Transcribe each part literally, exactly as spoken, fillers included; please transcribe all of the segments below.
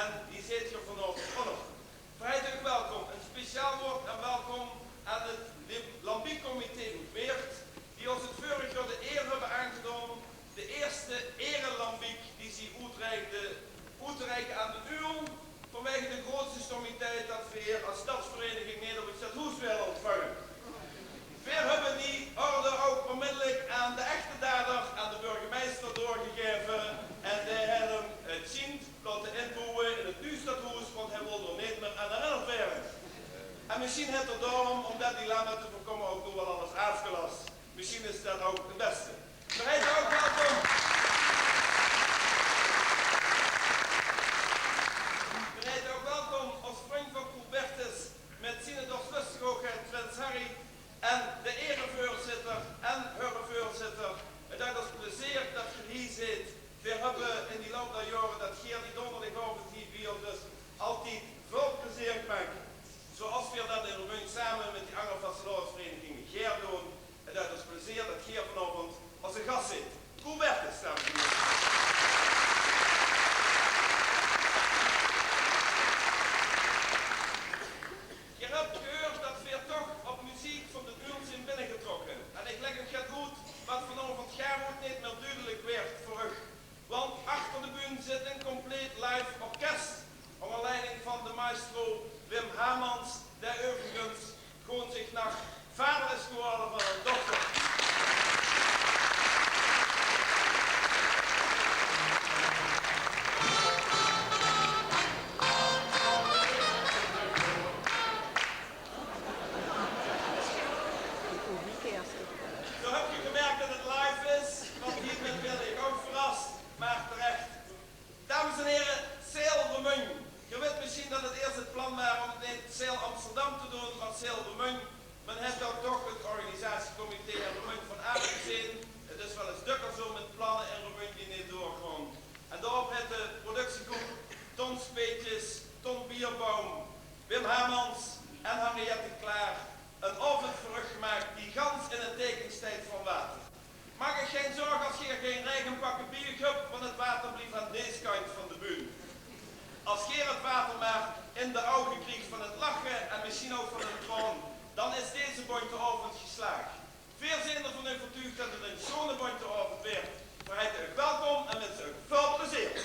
En die zeet geer vanaovend ouch nog. Van harte welkom. Ein speciaal waord en welkom aan het Lim-, Lambiekcomité oet Weert, die ós het veurig jaor de eer höbbe aangedaon de eerste erelambiek die ze oetreikde, oet te reike aan de Uul, vanwege de grootste stommiteit dat veer es stadsvereiniging neet op het stadhoes wille ontvange. Veer höbbe die orde ouch onmiddellik aan de echte dader, aan de burgemeister, doorgegaeve en dae haet 'm, eh, het sjient, laote inboewe in het nuuj stadhoes, want hae wol d'r neet mier aan herinnerd waere. En mesjien haet 'r daorum, óm det dilemma te veurkómme, ouch nog waal alles aafgelas. Mesjien is det ouch het bèste. Van harte ouch welkom. Van harte ouch welkom, ós vrundj van Coebertus, mit ziene dorstlöstige hoogheid Prins Harry en de ereveurzitter en häöre veurzitter. Het deit ós plezeer dat geer hie zeet. Veer höbbe in die loup der jaore dat geer die donderdigaovend hie bie ós waas, altied väöl plezeer gemaak. Zoeas veer dat in Remunj same mit die anger vastelaovesvereiniginge gaer doon. Het deit ós plezeer dat geer vanaovend ózze gas zeet. Coebertus, dames en hiere. Geer höbt gehuurd dat veer toch op meziek van de Uul zeen binnegetrokke. En ich lèk uch get oet wat vanaovend gaar oet neet mier dudelik waert veur uch. Want achter de bühne zit ein compleet live orkes ónger leiding van de maestro Wim Hamans, dae euverigens gewoon zich nach vader is gewore van ein dochter. Zo höb geer gemerk dat het live is, want hie bön ich ouch verras, mer terech. Dames en hiere, Sail Remunj. Geer wit mesjien dat het iers het plan waar óm neet Sail Amsterdam te doon, mer Sail Remunj. Men haet dan toch het organisatiecomité in Remunj van aafgezeen. Het is waal ins dökker zo mit planne in Remunj die neet doorgaon. En daorop haet de productiegroep Ton Speetjes, Ton Bierbaum, Wim Hamans en Henriette Klaar ein aovend veur uch gemaak die gans in het teike steit van water. Maak uch gein zörg as geer gein raegepakke bie uch höbt, want het water blief aan dees kantj van de bühne. As geer het water mer in de ouge kriegt van het lache en mesjien ouch van ein traon, dan is deze bóntje aovend geslaag. Veer zeen d'rvan euvertuug dat het ein sjoeane bóntje aovend waert. Van harte welkom en winse uch väöl plezeer.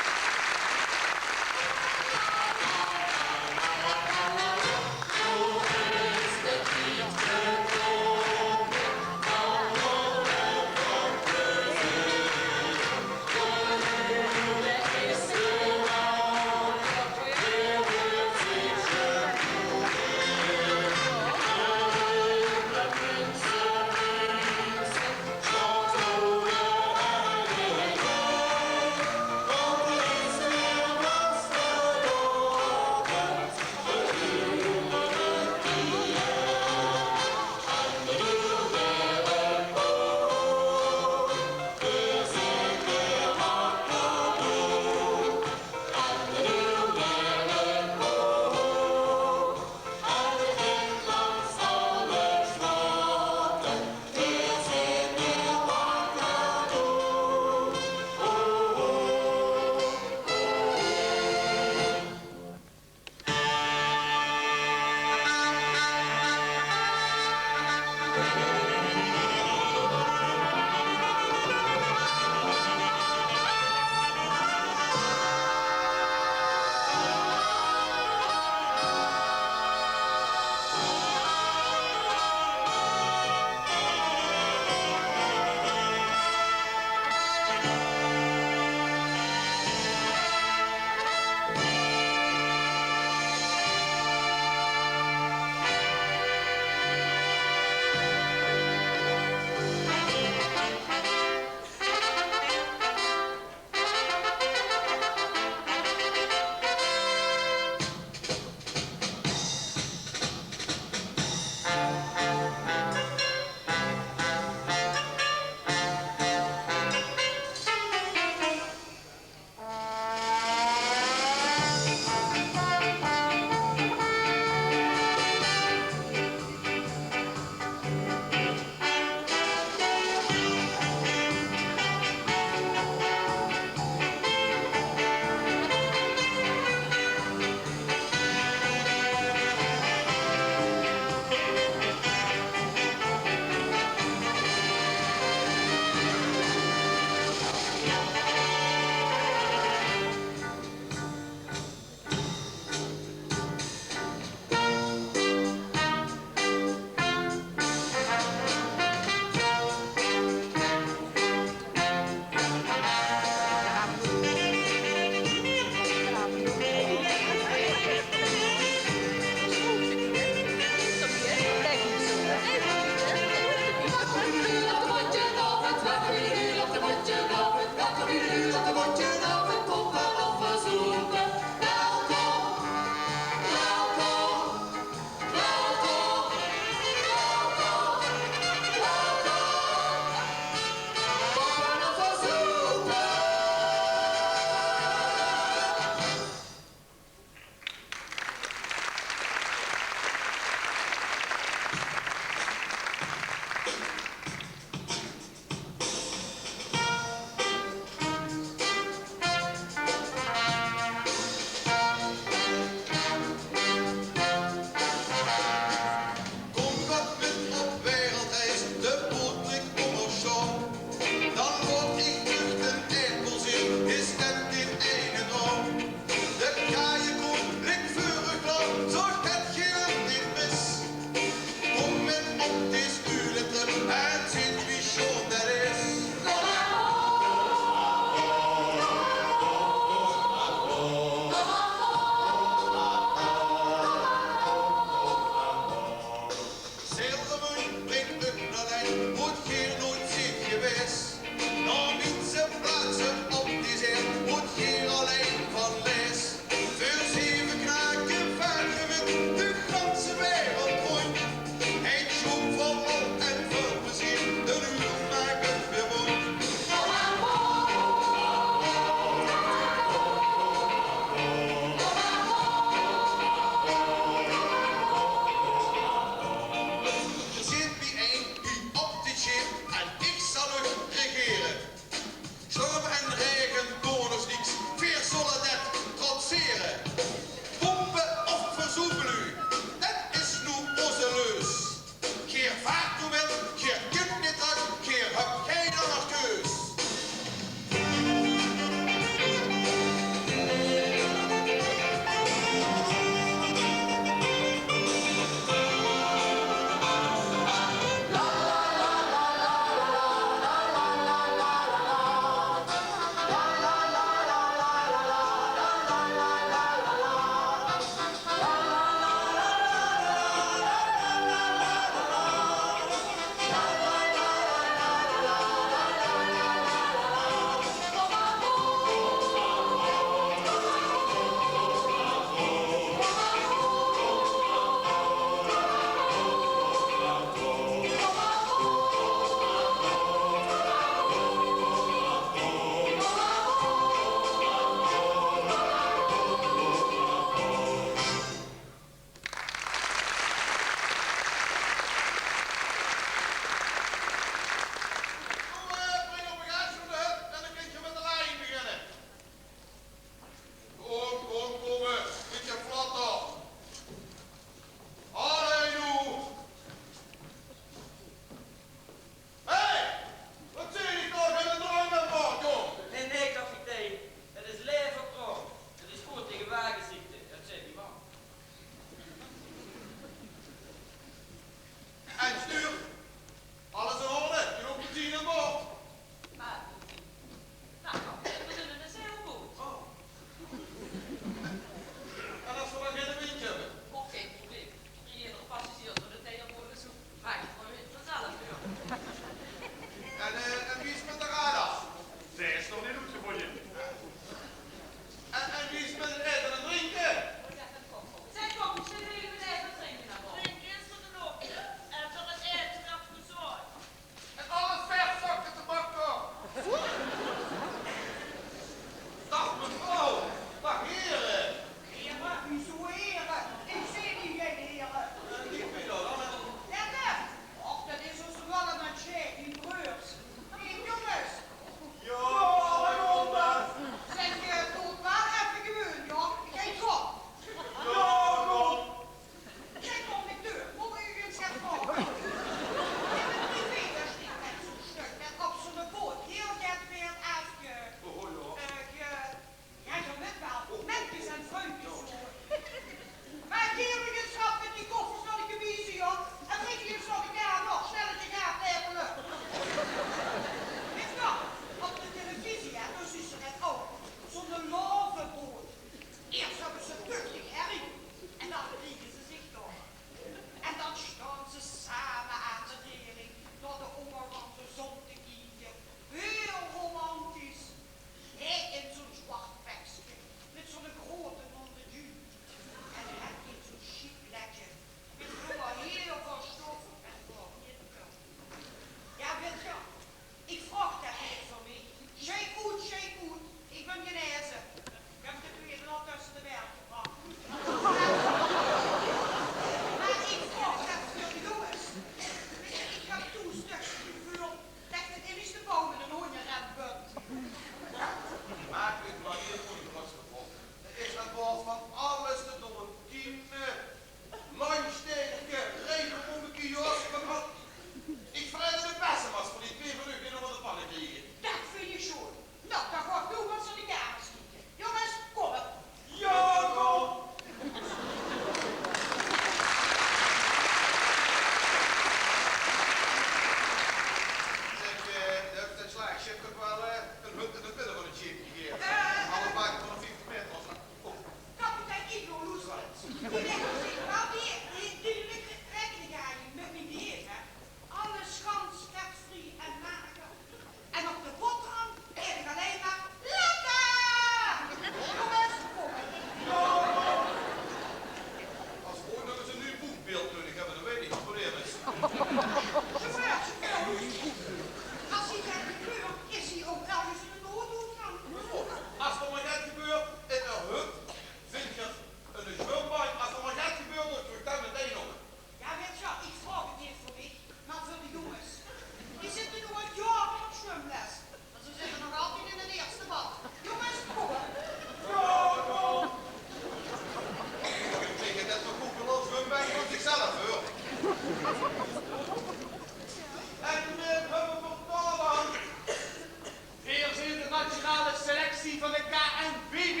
Zie van de K N V B.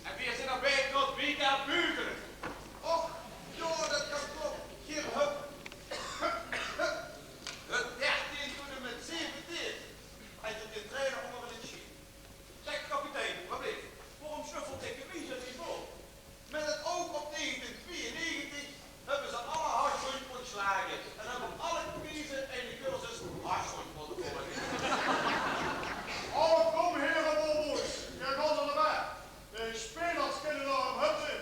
En veer zeen op waeg nao 't W K beugele. Och, jao, det kan klop. Geer höb het dertien tot en mit zeventien. En tot de trainer ónger de sjiet. Zèk, kapitein, waat bleef? Waorom snuffelt de kemiesj in die bol? Mit 't oug op negentien twieënnegentig höbbe ze alle hashóndj óntslage en höbbe alle kemiezen eine cursus hashóndj mótte volge. Oh, kóm, herebolboes, geer gaot d'r nao bèd. De spelers kinne nao hun hutte.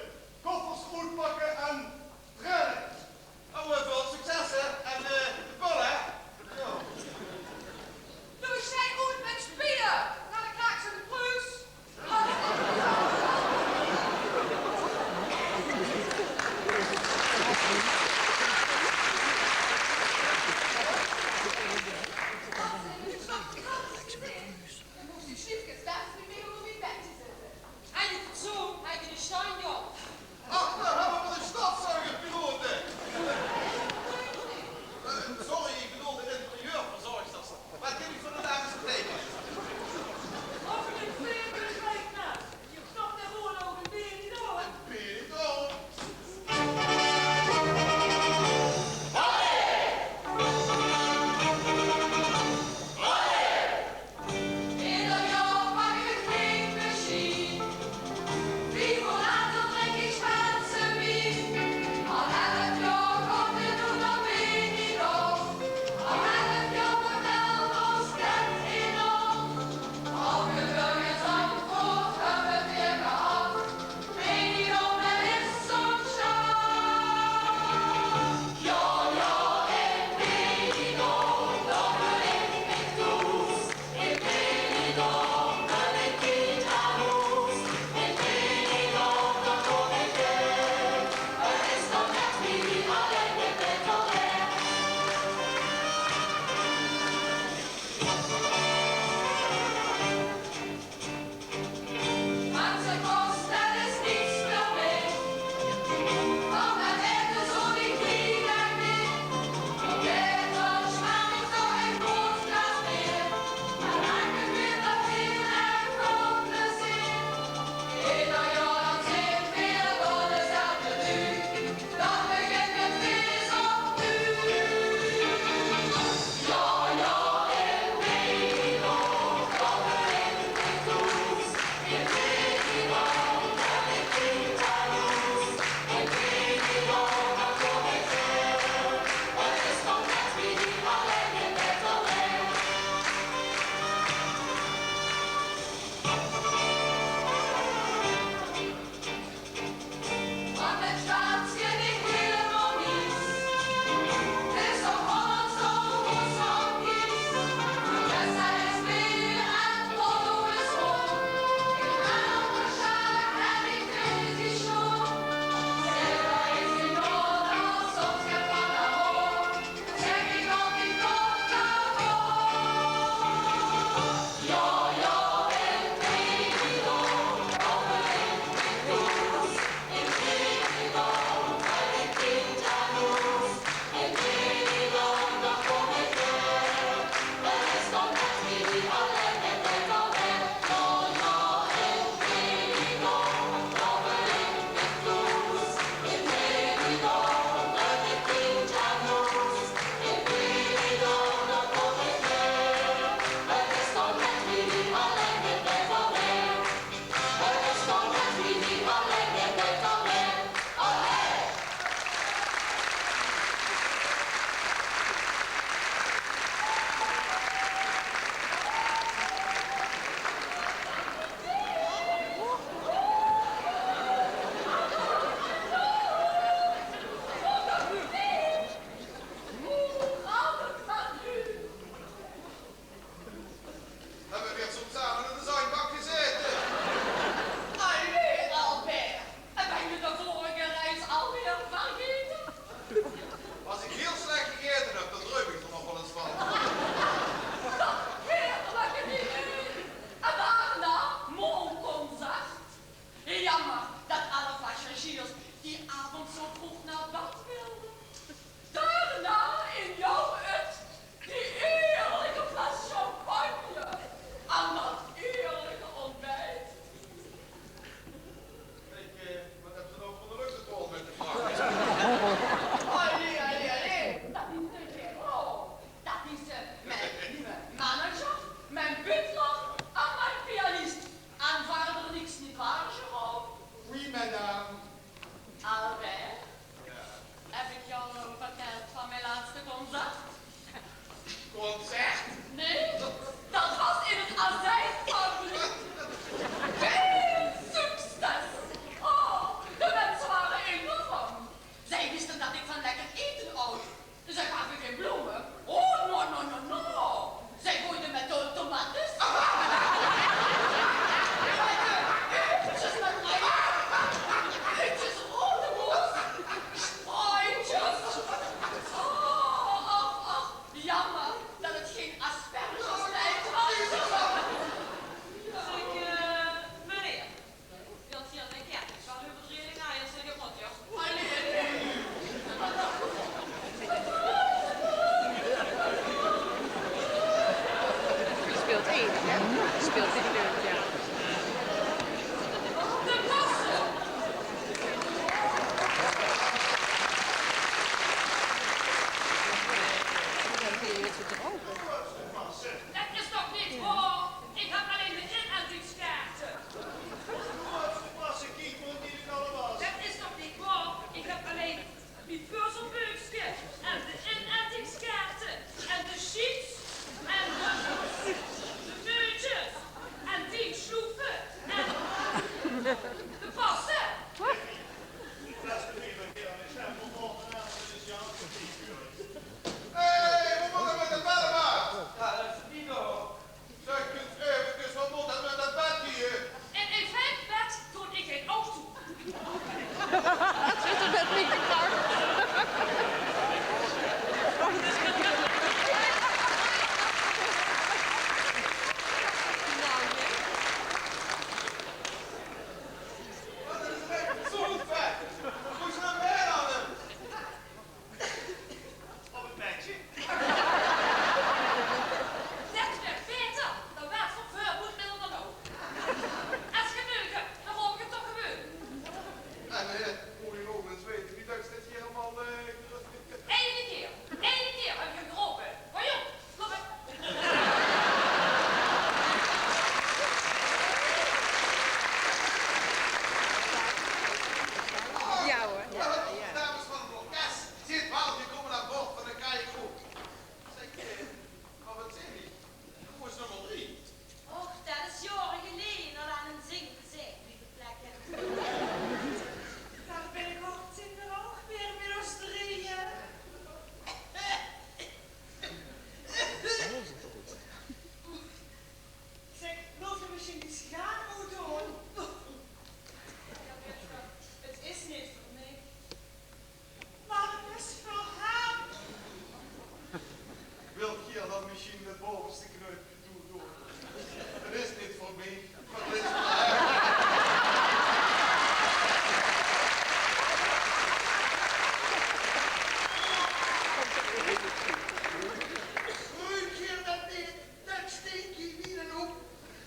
Ruuk geer det neet? Det stink hie wie ein hoop.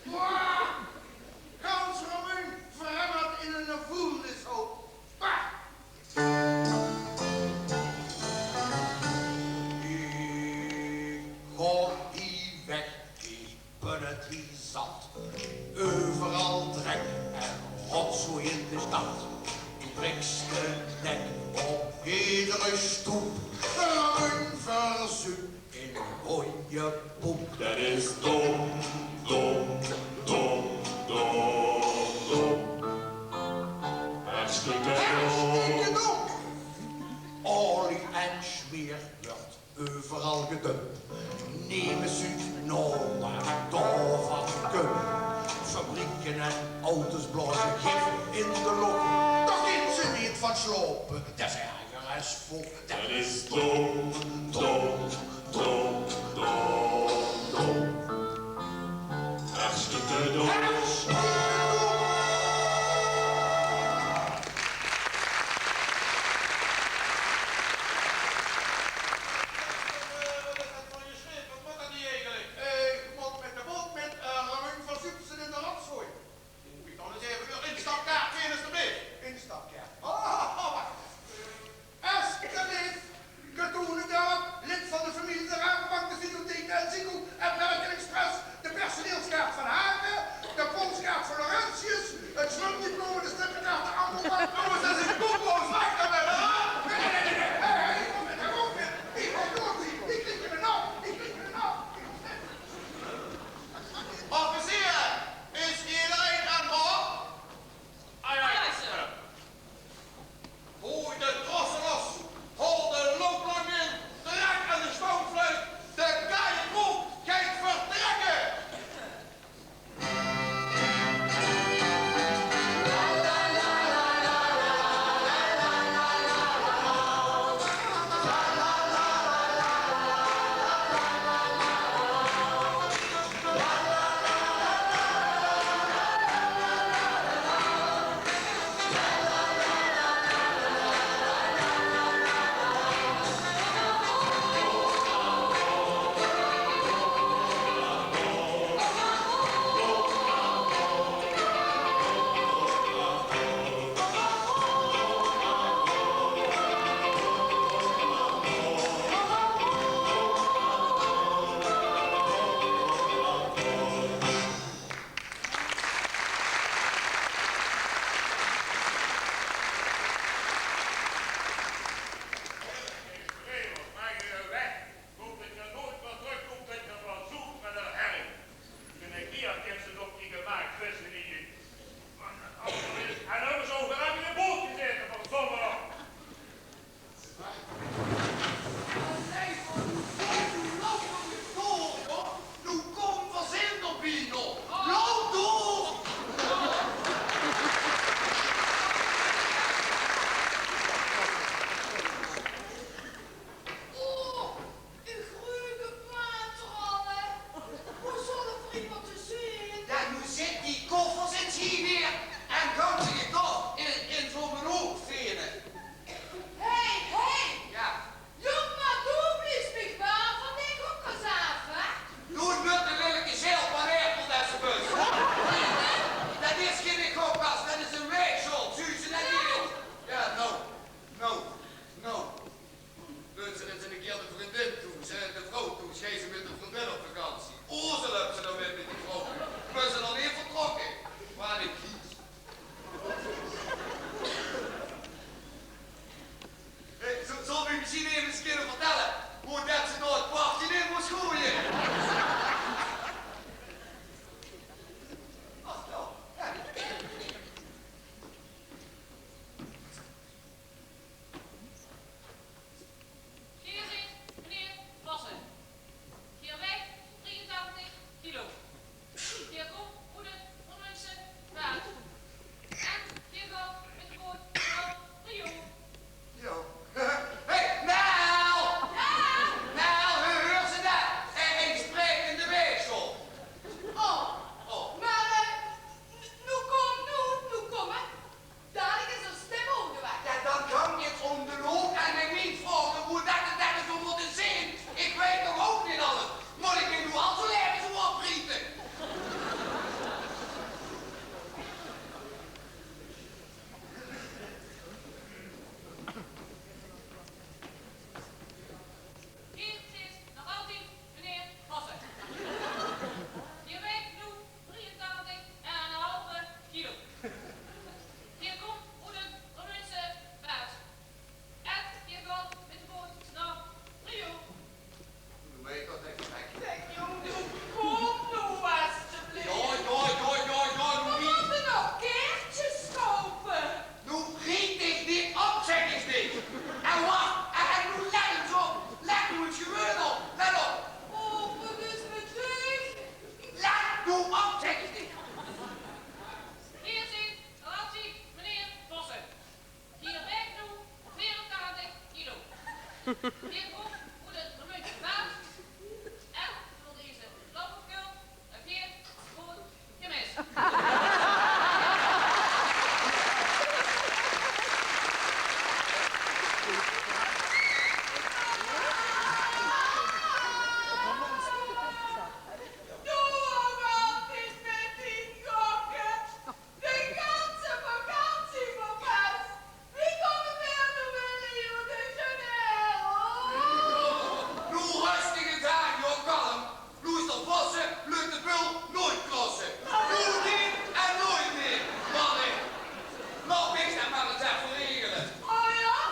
Boah! Gans Remunj verangerd in eine vuilnishoop. Bah! Ich gaon hie weg, ich bön 't hie zat. Euveral drek en rotzooi in de stad. Doe krigs de nek op eder stoep. Remunj verzuup in hóndjepoep. Det is dom, dom, dom, dom, dom. Hartstikke dom. Hartstikke dom. Olie en smeer wuuert euveral gedump. Nemes uut nao waat dao van kump. Fabrieke en auto's blaoze gif in de lóch. Dao kinne ze neet van slaope, det is erger es voch. Det is dom, dom, dom, dom, dom. Hartstikke dom. Waat is det veur ein sjrif? Waat mót det hie eigelik? Ich mót mit de boot mit, eh, Remunj verzuup in de rotzooi. Mót ich dan ins effe instapkaart, veer is d'r bie. Instapkaart. Oh, wach. Alsjeblieft, Hierover moot 't remuntje waas en door deze flauwekul en veer good gemis. Doe ouch altied mit die gokke. De ganse vakantie verpest. Wie kómme veer noe in Rio de Janeiro? Doe röstig ins aan, jóng, kalm. Loester, Vosse, löt de bul noeit krosse. Noe neet en noeit mieë. Manne, laot mich det mer ins effe regele. Oh jao?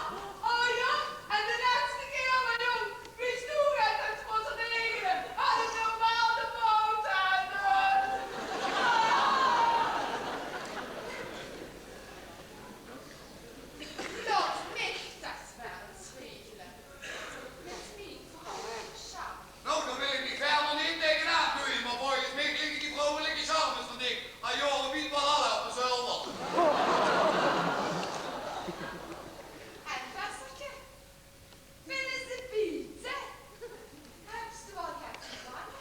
Oh jao? En de lètste kier, mien jóng, wie doe det ins mós regele, haw ich normaal de fout aan. Laot mich det mer ins regele. Mit mien vrouw Sjaak. Noe, dao wil ich mich wiejer neet taengenaan bemoeie, mer volges mich ligke die vrouwelike charmes van dich al jaore wied waal op de zölder. En Wesserke? Wille ze biete? Höbs doe al get gevange?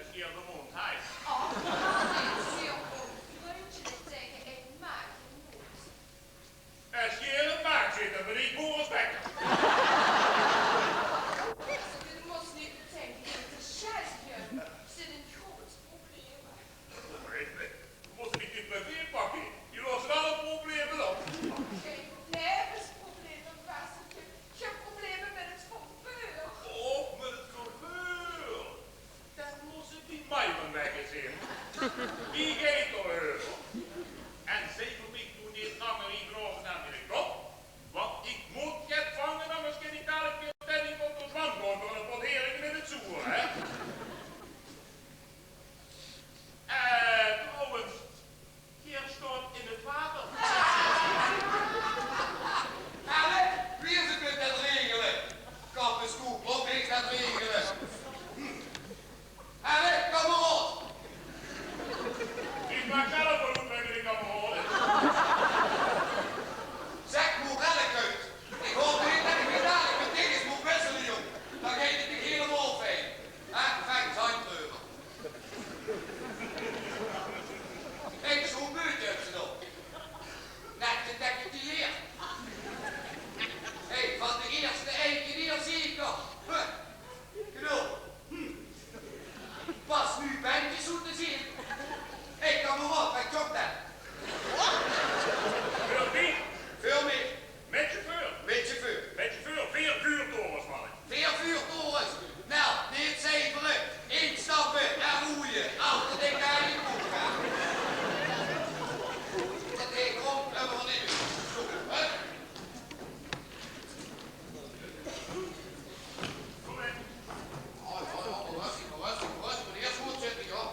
Es geer de móndj haet. Och, det is zeer ónvrundelik taenge ein mager móndj. Es geer in de maag zit, dan bön ich Boris Becker. Wesserke, doe mós neet metein gaon sjèlje. Zeen ein groot probleem. Mós ich dich privé pakke? Doe höbs waal probleme dan. Gein levensprobleme, Wesserke. Gein probleme mit 't verveur. Och, mit 't verveur. Dan mós se bie Myron wegge zeen. Die geit d'r euver. En zeik mich noe neet langer hie veur ós aan de kop, want ich mót get vange, angers kin ich dalik weer op de zwam gaon veur ein pot heringe in 't zoer, hè? Eh, trouwens, geer staot in 't water. Allee, wie is 't mit det regele? Kappes Koek, laot mich det regele. Allee, kameraod. Ich maak zelf waal good mit die kameraod. Zèk, Morelle, ich haop neet det ich mich dalik mit dich ins mót wissele, jóng. Dan geit 't mich hielemaol fijn. Hè, fijn, zeen v'r. Hé, zoe'n beutje höbs se dan. Net gedetecteerd. Hé, van de ierste engineer zeker. Huh. Knul. Hm. Pas noe bentjes oet de zee. Hé, kameraod, waat kómp det? Veur wie? Veur mich. Mit chauffeur? Mit chauffeur. Mit chauffeur, veer vuurtorens, man. Veer vuurtorens? Noe, neet zeivere. Instappe en roeje. Achter de kaaie koek, hè. Det heet gewoon, eh, van die, zo, hè? Oh, ja, ja, rustig, rustig, rustig. Mot ieërs good zitte, jao.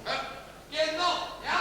Hup. Kinder, ja?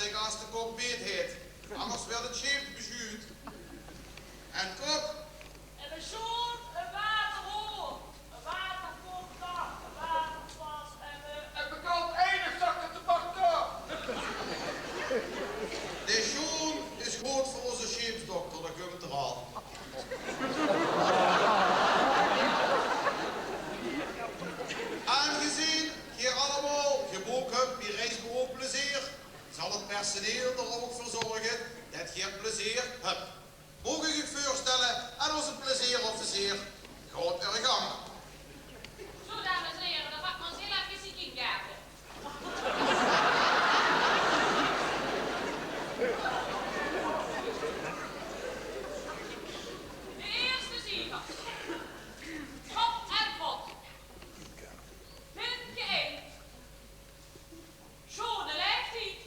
Zeker as de kok beet heet. Angers weurt 't sjeep besjuut. En kok? En e sjoon, e waterhoor, e waterkoker, e waterplas en e... En bekald einigzak de tabak dao. De sjoon is good veur ózze sjeepsdokter, dao kump 't d'r al. Aangezeen geer allemaol gebook höbt bie Reisbureau Plezeer, zal 't personeel d'r ouch veur zörge det geer plezeer höbt. Maag ich uch veurstelle aan ózze plezeerofficier? Gaot eur gang. Zo, dames en here, dan pak mer ins hiel efkes die kienkaarte. De ierste zievers. Top en pot. Pimke ein. Sjoon laeftied.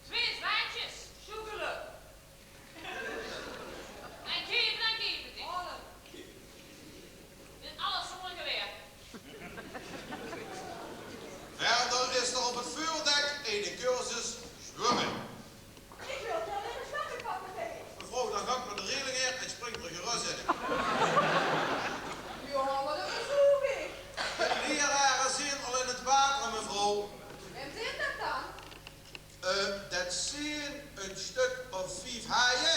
Twee zwaantjes, sjoekele. En geve en geve, zeg. Dit alles zónger gewaer. Wiejer is d'r op 't veurdek eine cursus zwumme. Ich wil waal in de zwumme, kapitein. Mevrouw, dan gank mer de reling haer en spring d'r gerös in. Jao, mer det is ouch neet. De lierare zeen al in 't water, mevrouw. Wae zeen det dan? Eh, det zeen e stök of vief haje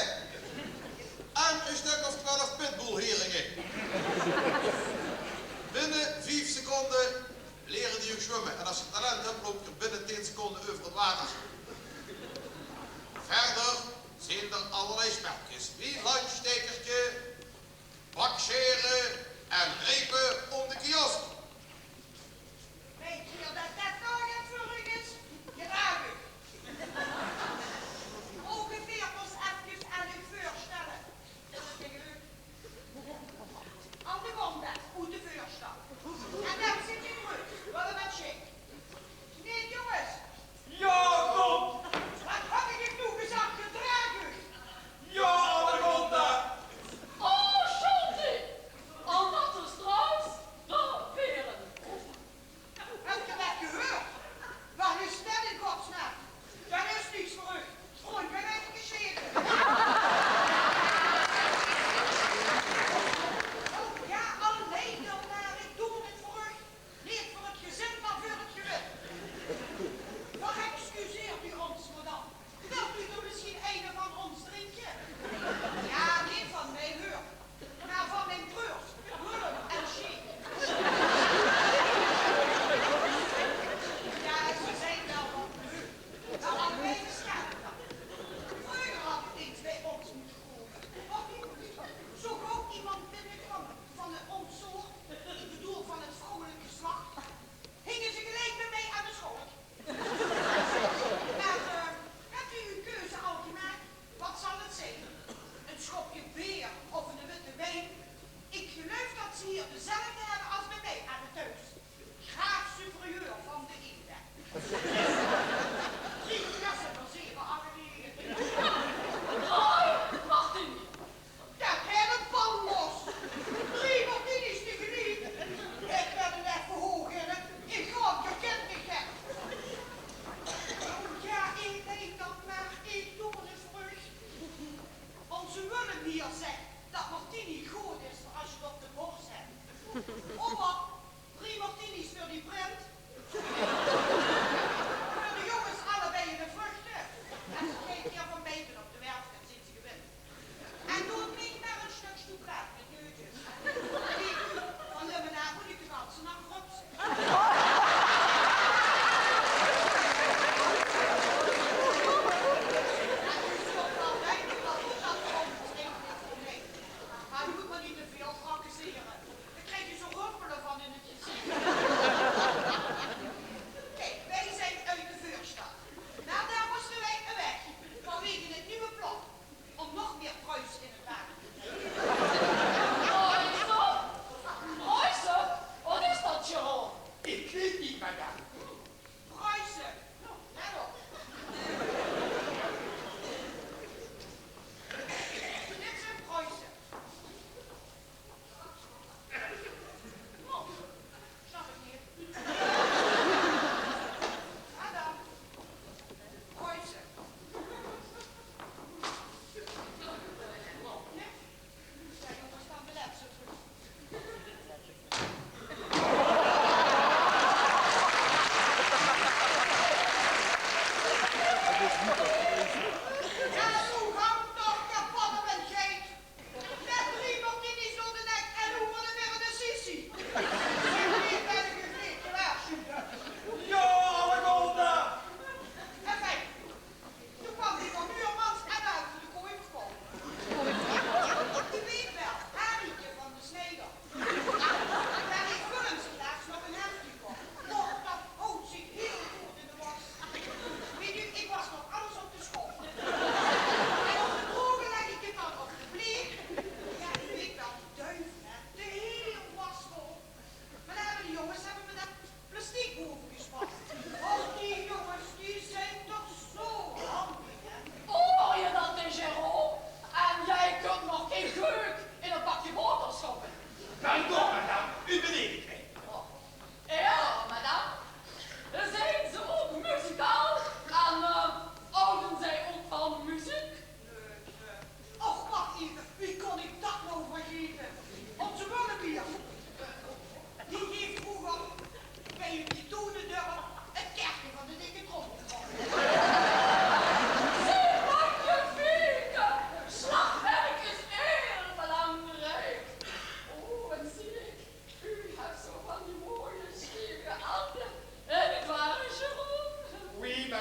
en e stök of twelf pitbullheringe. Binne vief seconde liere die uch zwumme. En as geer talent höbt, loup geer binne tieën seconde euver 't water. Wiejer zeen d'r allerlei spelkes, wie landstekerke, baksjere en reipe óm de kiosk. Weit geer det det nog get veur uch is? Graag. Ouch efkes aan uch veurstelle. Aan de Gonda oet de veurstad. En dan zit in rug, wat e machine. Nae, jónges. Jao, kóm. Waat höb ich noe gezag? Gedraag uch. Jao, Anaconda. Oh, Shanti. Al wat is druis, dan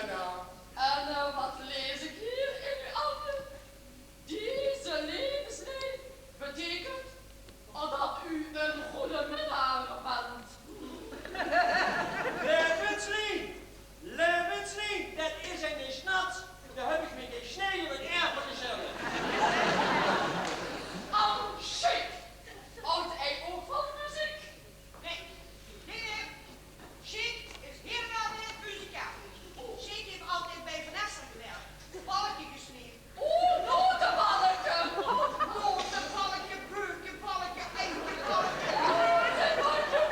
Ja, en eh, wat lees ik hier in uw ande? Deze levensleed betekent dat u een goede minnaar bent. Levensleed, levensleed, det is ein sjnats. Dao höb ik mich gesneje mit erfelijke sjelle. Al sjeik, houdt hij ook van muziek? Nee, nee, nee. Sjeik is hielemaol neet muzikaal. Sjeik haet altied bie Vanessa gewirk. Balke gesneje. Oeh, notebalke. Notebalke, beukebalke, eikebalke. Notebalke,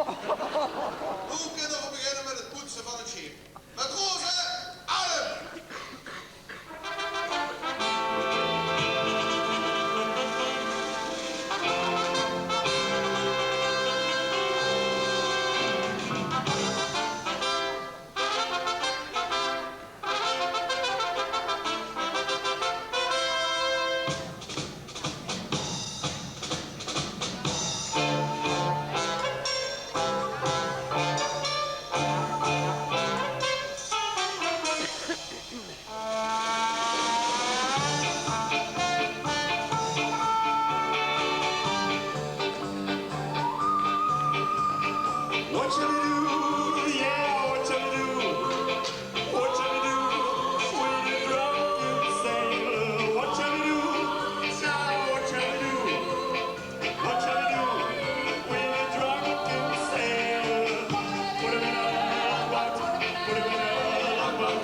Noe kinne v'r beginne mit 't poetse van 't sjip. Matrose, adem! What shall we do? Yeah, what shall we do? What shall we do when the drunken sailor? What shall we do? Now what shall we do? What shall we do when the drunken sailor? Put him in a longboat, put him in a longboat,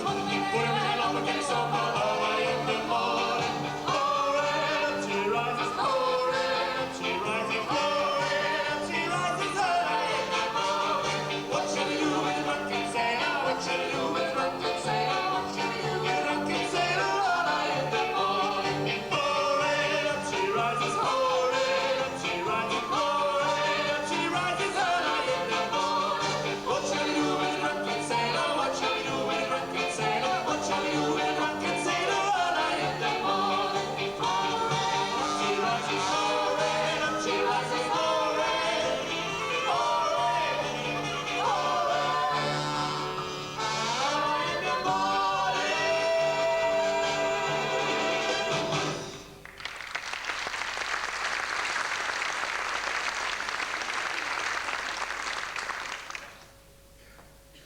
put him in a longboat, get him somewhere early in the morning. Already she rises, already she rises, already she rises early in the morning. What shall we do with the drunken sailor? What shall we do with the drunken sailor? What shall we do with the drunken sailor? Early in the morning. Already she rises, already she rises, already she rises early in the morning. What shall we do with the drunken sailor? What shall we do with the drunken sailor? What shall we do with the drunken sailor? Early in the morning.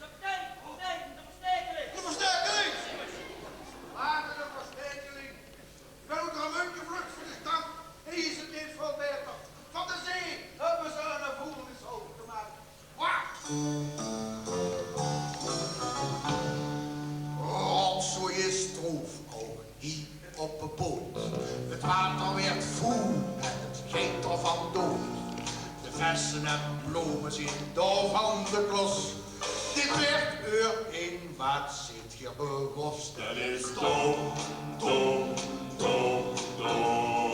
Kapitein, kapitein, de verstekeling! De verstekeling! Waat, de verstekeling! Ich bön oet Remunj gevluch veur de sjtad. Hie is 't neet väöl baeter. Van de zee höbbe ze eine voelnishoop gemaak. Waat? Rotzooi is troef, ouch hie op de boot. 't Water weurt voel en 't geit d'r vandoor. De vesse en blome zeen dao van de klos. Dit weurt eur ein, waat zeet geer begós? Det is dom, dom, dom, dom.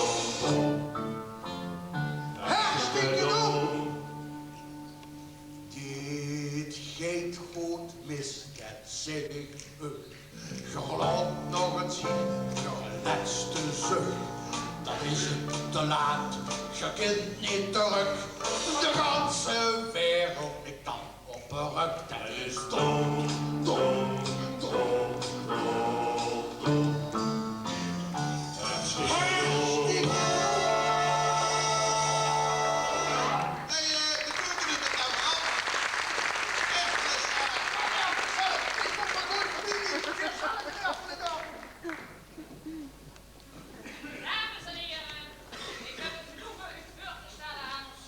Hartstikke dom. Dit geit good mis, det zèk ich uch. Geer laot nog ins hie, geer lètste zuch. Dan is 't te laat, geer kint neet trök. De ganse wereld lik dan op de rök. Det is dom, dom, dom, dom, dom. Hartstikke. Hey, eh, de keuken is al af. Echt, eh, eh, ik kom maar nooit van die dingen. Dames en heren, ik heb het genoegen u voor te stellen aan ons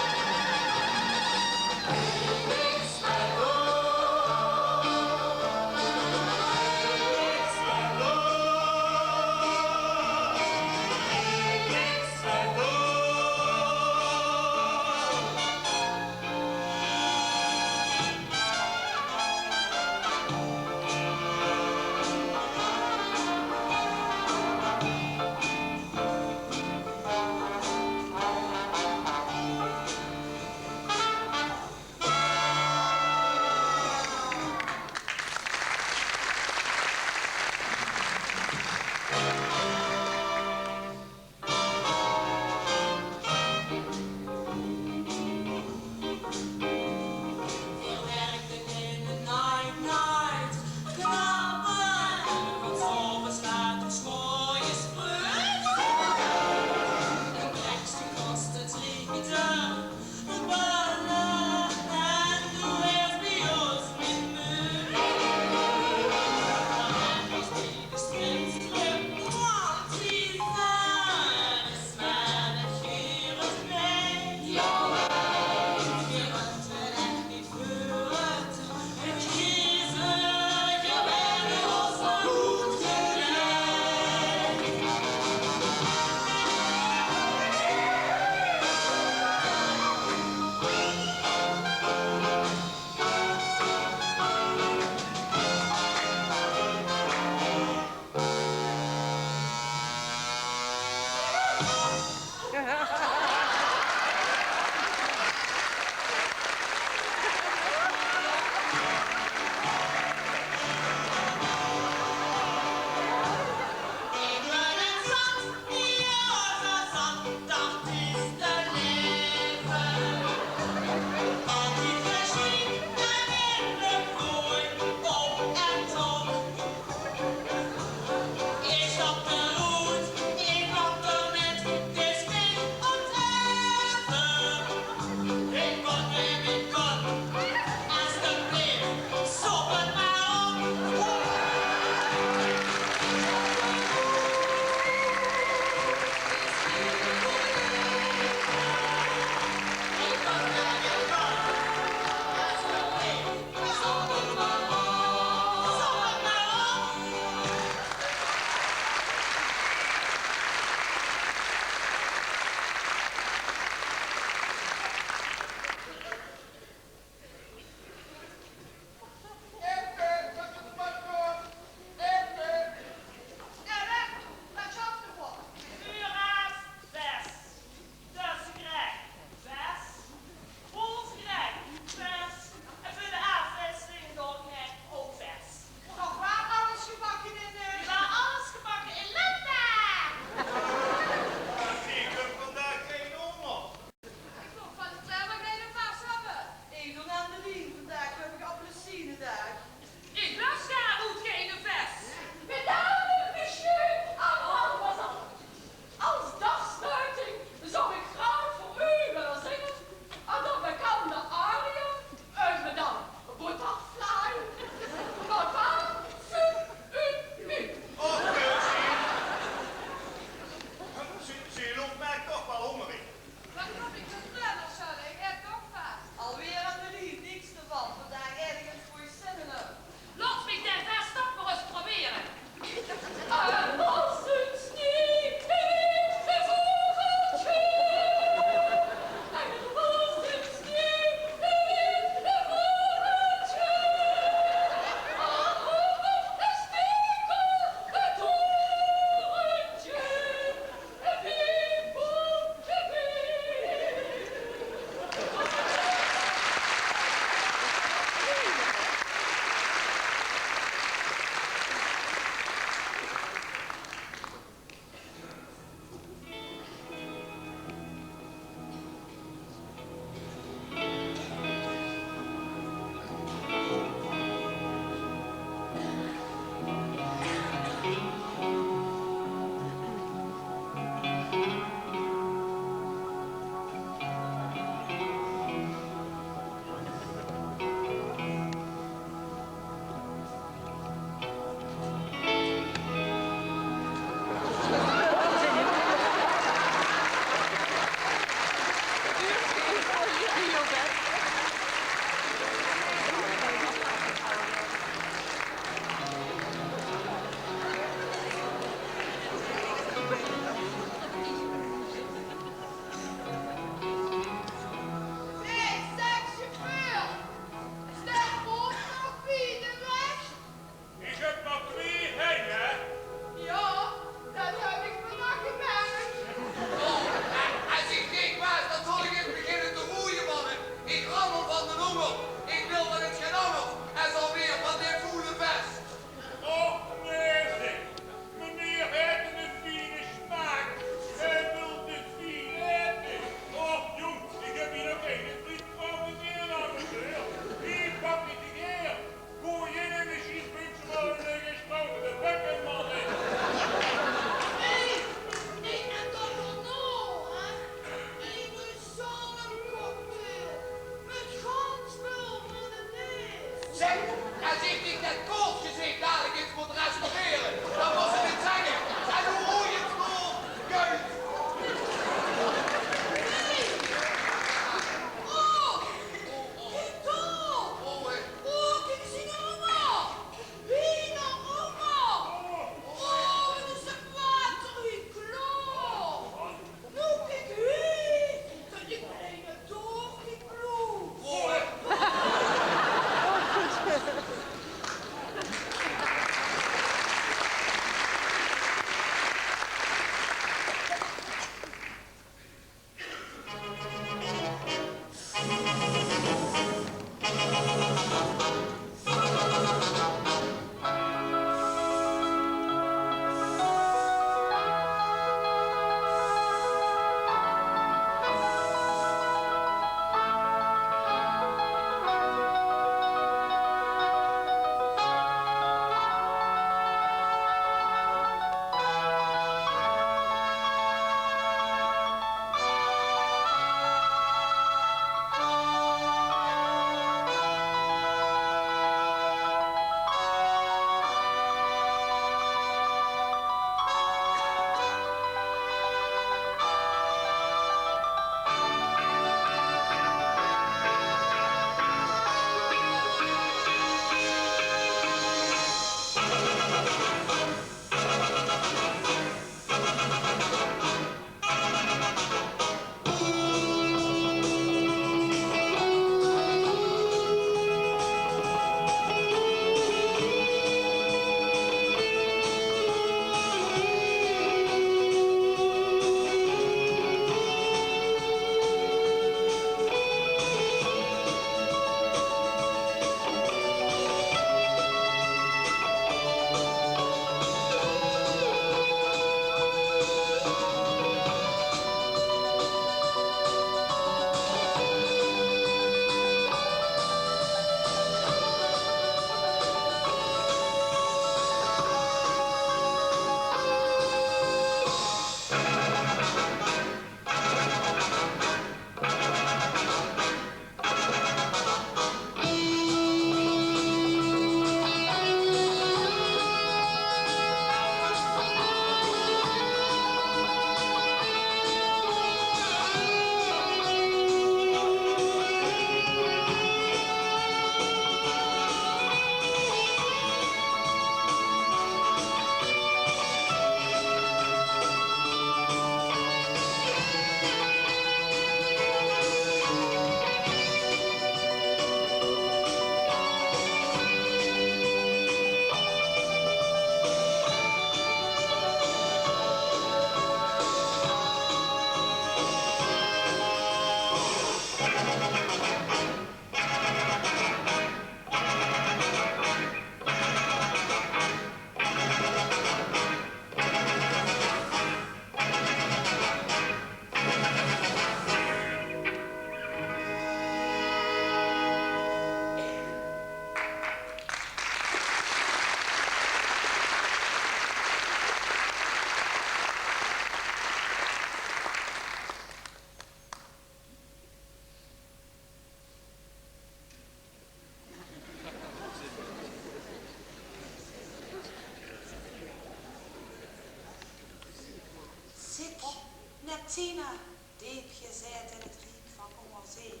Tina, deep gezaete in 't riek van ónger zee,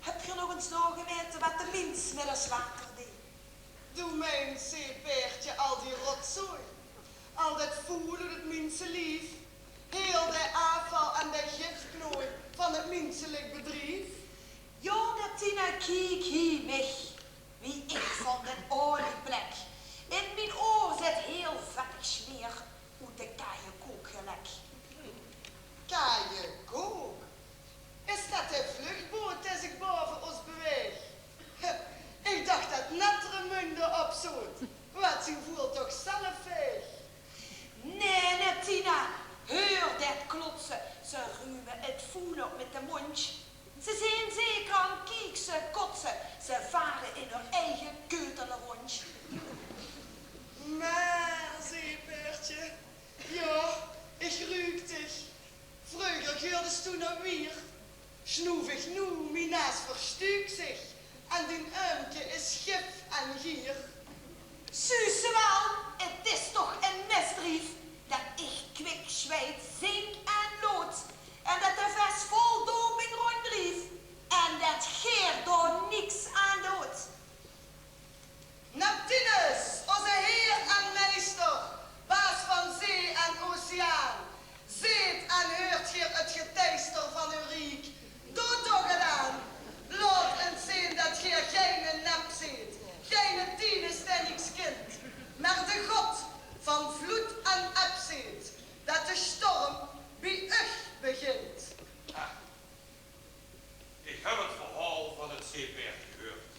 höb geer nog ins naogemete wat de mins mit ós water deej? Doe meins, zeepaerdje, al die rotzooi, al det voel oet 't minselief, hiel det aafval en det gifknooi van 't minselik bedrief? Jao, Tina, kiek hie mich, wie ich van den olieplek in mien oor zit hiel vettig smeer oet de kajekook gelek. Kajekook? Is det de vluchtboot dae zich baove ós beweeg? Ich dach det Netterremunj d'r op zoot, waat zien voel toch zelf veeg. Nae, nae, Tina, heur det klotse. Ze rume 't voel op mit de móndj. Ze zeen zeekrank, kiek, ze kotse. Ze vare in häör eige keutel róndj. Mer, zeepaerdje, jao, ich ruuk dich. Vreuger geurdes doe nao wier. Snoef ich noe, mien naas verstuuk zich en dien äömke is gif en gier. Zuus se waal, 't is toch ein misdrief det ich kwik, zjweit, zink en lood en det de ves vol doping rónddrief en det geer dao niks aan doot. Neptunus, ózze heer en meister, baas van zee en oceaan, zeet en heurt geer 't geteister van eur riek? Doot toch get aan! Laot ins zeen det geer geine nep zeet, geine Tinus dae niks kint, mer de god van vloed en eb zeet, det de storm bie uch begint. Ich höb 't verhaol van 't zeepaerd geheurd.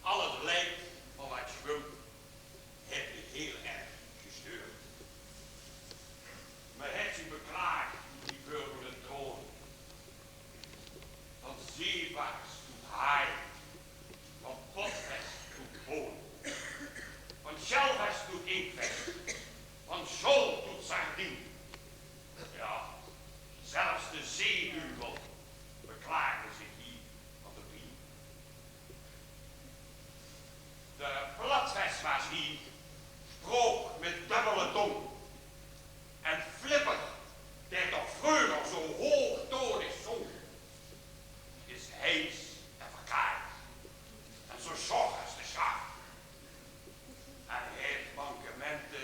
Al 't leid van waat zwump haet mich hiel erg gesteurd. Me haet zich beklaag, die veur de troon, van zeevaars toet haai, van potvis toet boon, van sjelvis toet inkvis, van sjol toet sardien. Jao, zelfs de zeeduvel beklaagde zich hie van de pien. De platvis waas hie, sprook mit dubbele tóng. En Flipper, dae toch vreuger zo hoogtonig zóng, is heis en verkaajd en zo sjor es de sjaaf. En haet mankemente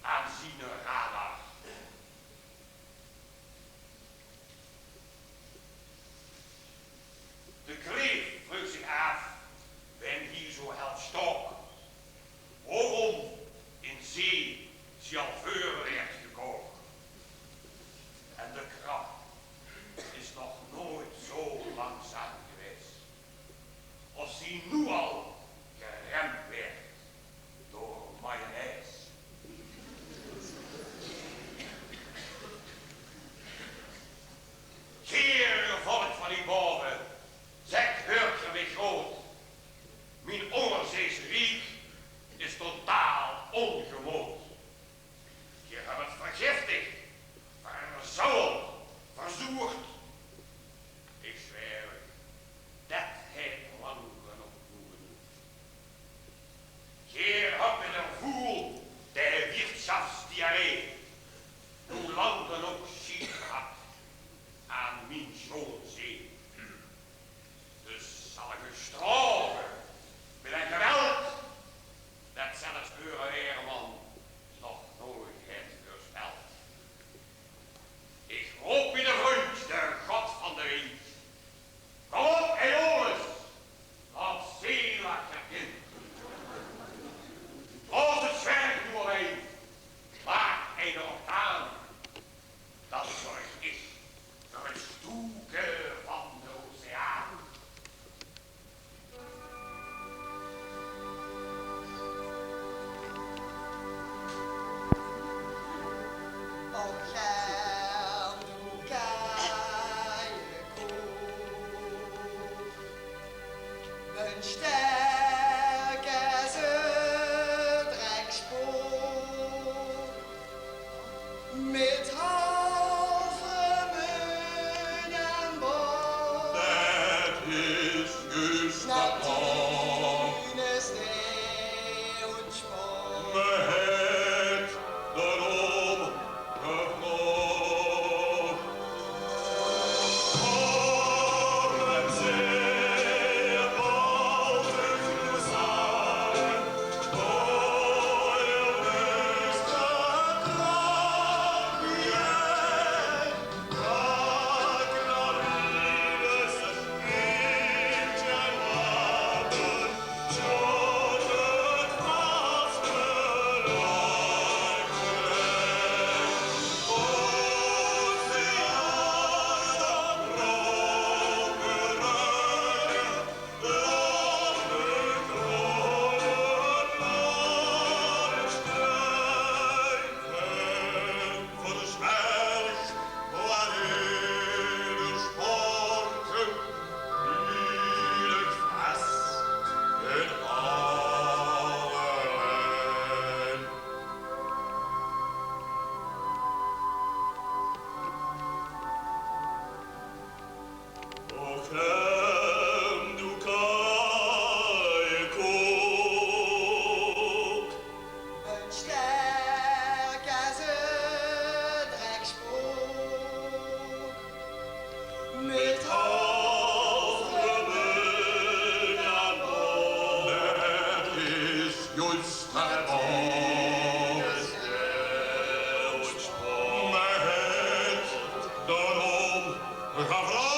aan ziene radar. De kleef vreug zich aaf, wen hie zo hel staok, waorom in zee zie al veure waerd gekook. En de krab is nog noeit zo langzaam gewaes. Of zie noe al geremp waerd door mayonaise. Geer volk van hie baove, zèk, heurt geer mich good? Mien óngerzees riek is totaal óngemood. Geer höb 't vergiftig, verzold, verzoerd. Ich zwerf uch, det haet lang genóg noe genóg. Geer höb mit eur voel de wirtschaftsdiarree noe lang genóg sjiet gehad aan mien sjoon zee. Dus zal ich uch straofe mit ein geweld det zelfs eure heerman nog noeit haet veurspeld. Ich roop hie de vrundj, de god van de wind. Kóm op, Aeolus, laot zee wakker in. Blaos 't zwerg noe ein, maak eine orkaan. Dan zörg ich veur ein stoeke van Mevrouw!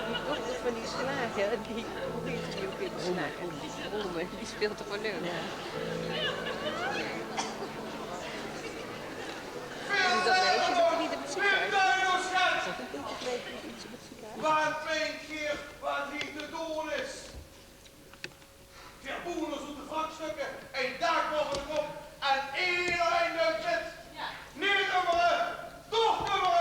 Die dochter van die slager, die, die, die, die slager, die speelt toch wel leuk? Ja. En dat meisje dat er niet op het ziekenhuis is. Dat is ook een beetje het meisje dat op het ziekenhuis is. Waat meint geer waat hie te doon is? Veer boele oet de vrachtstukke ein dak baove de kop en ederein duit zit. Neet ummere, toch ummere!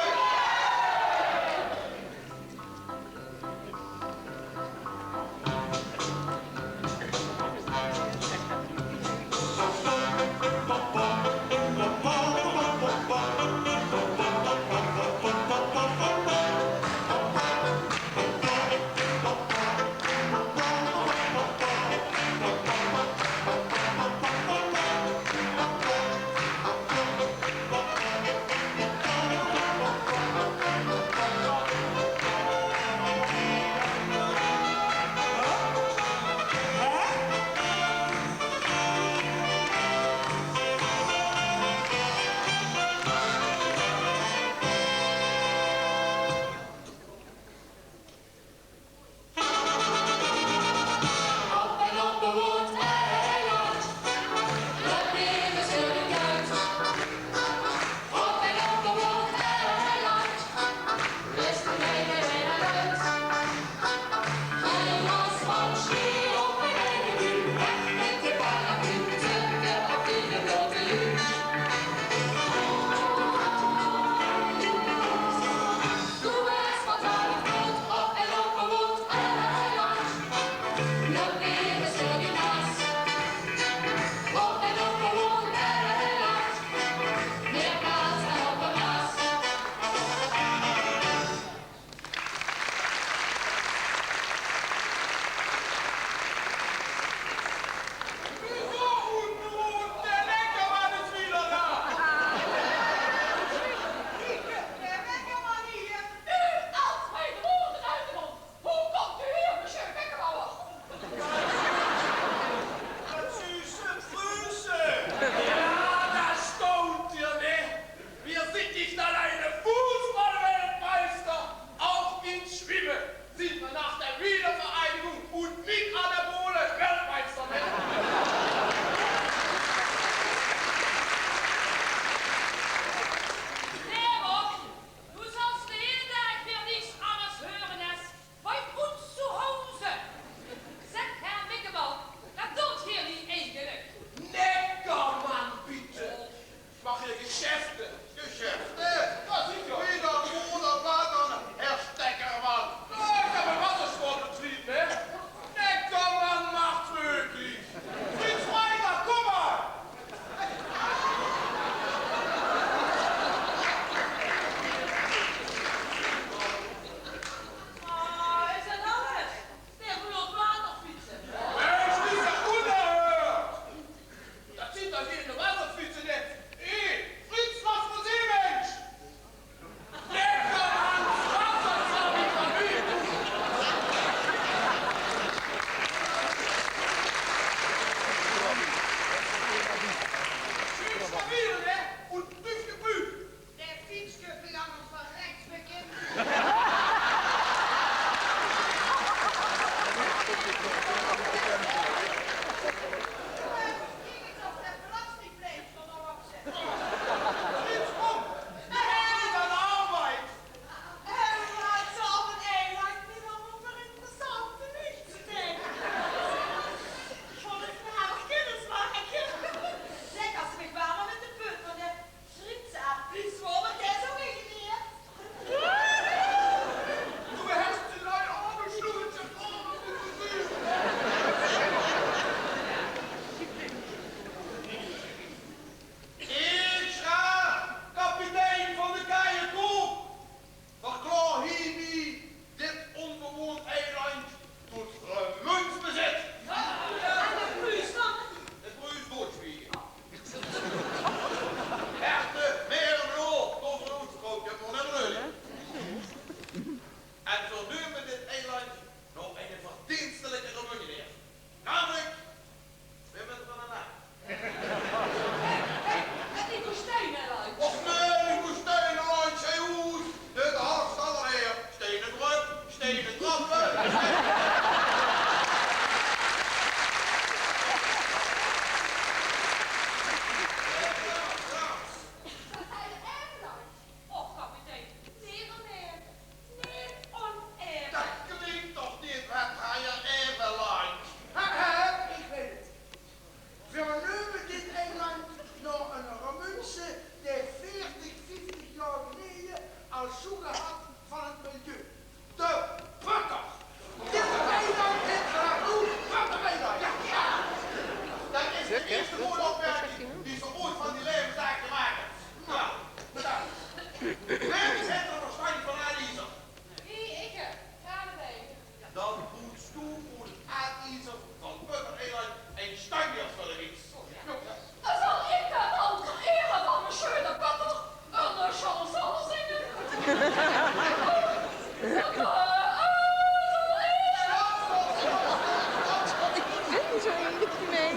Dit is zo'n liedje mee.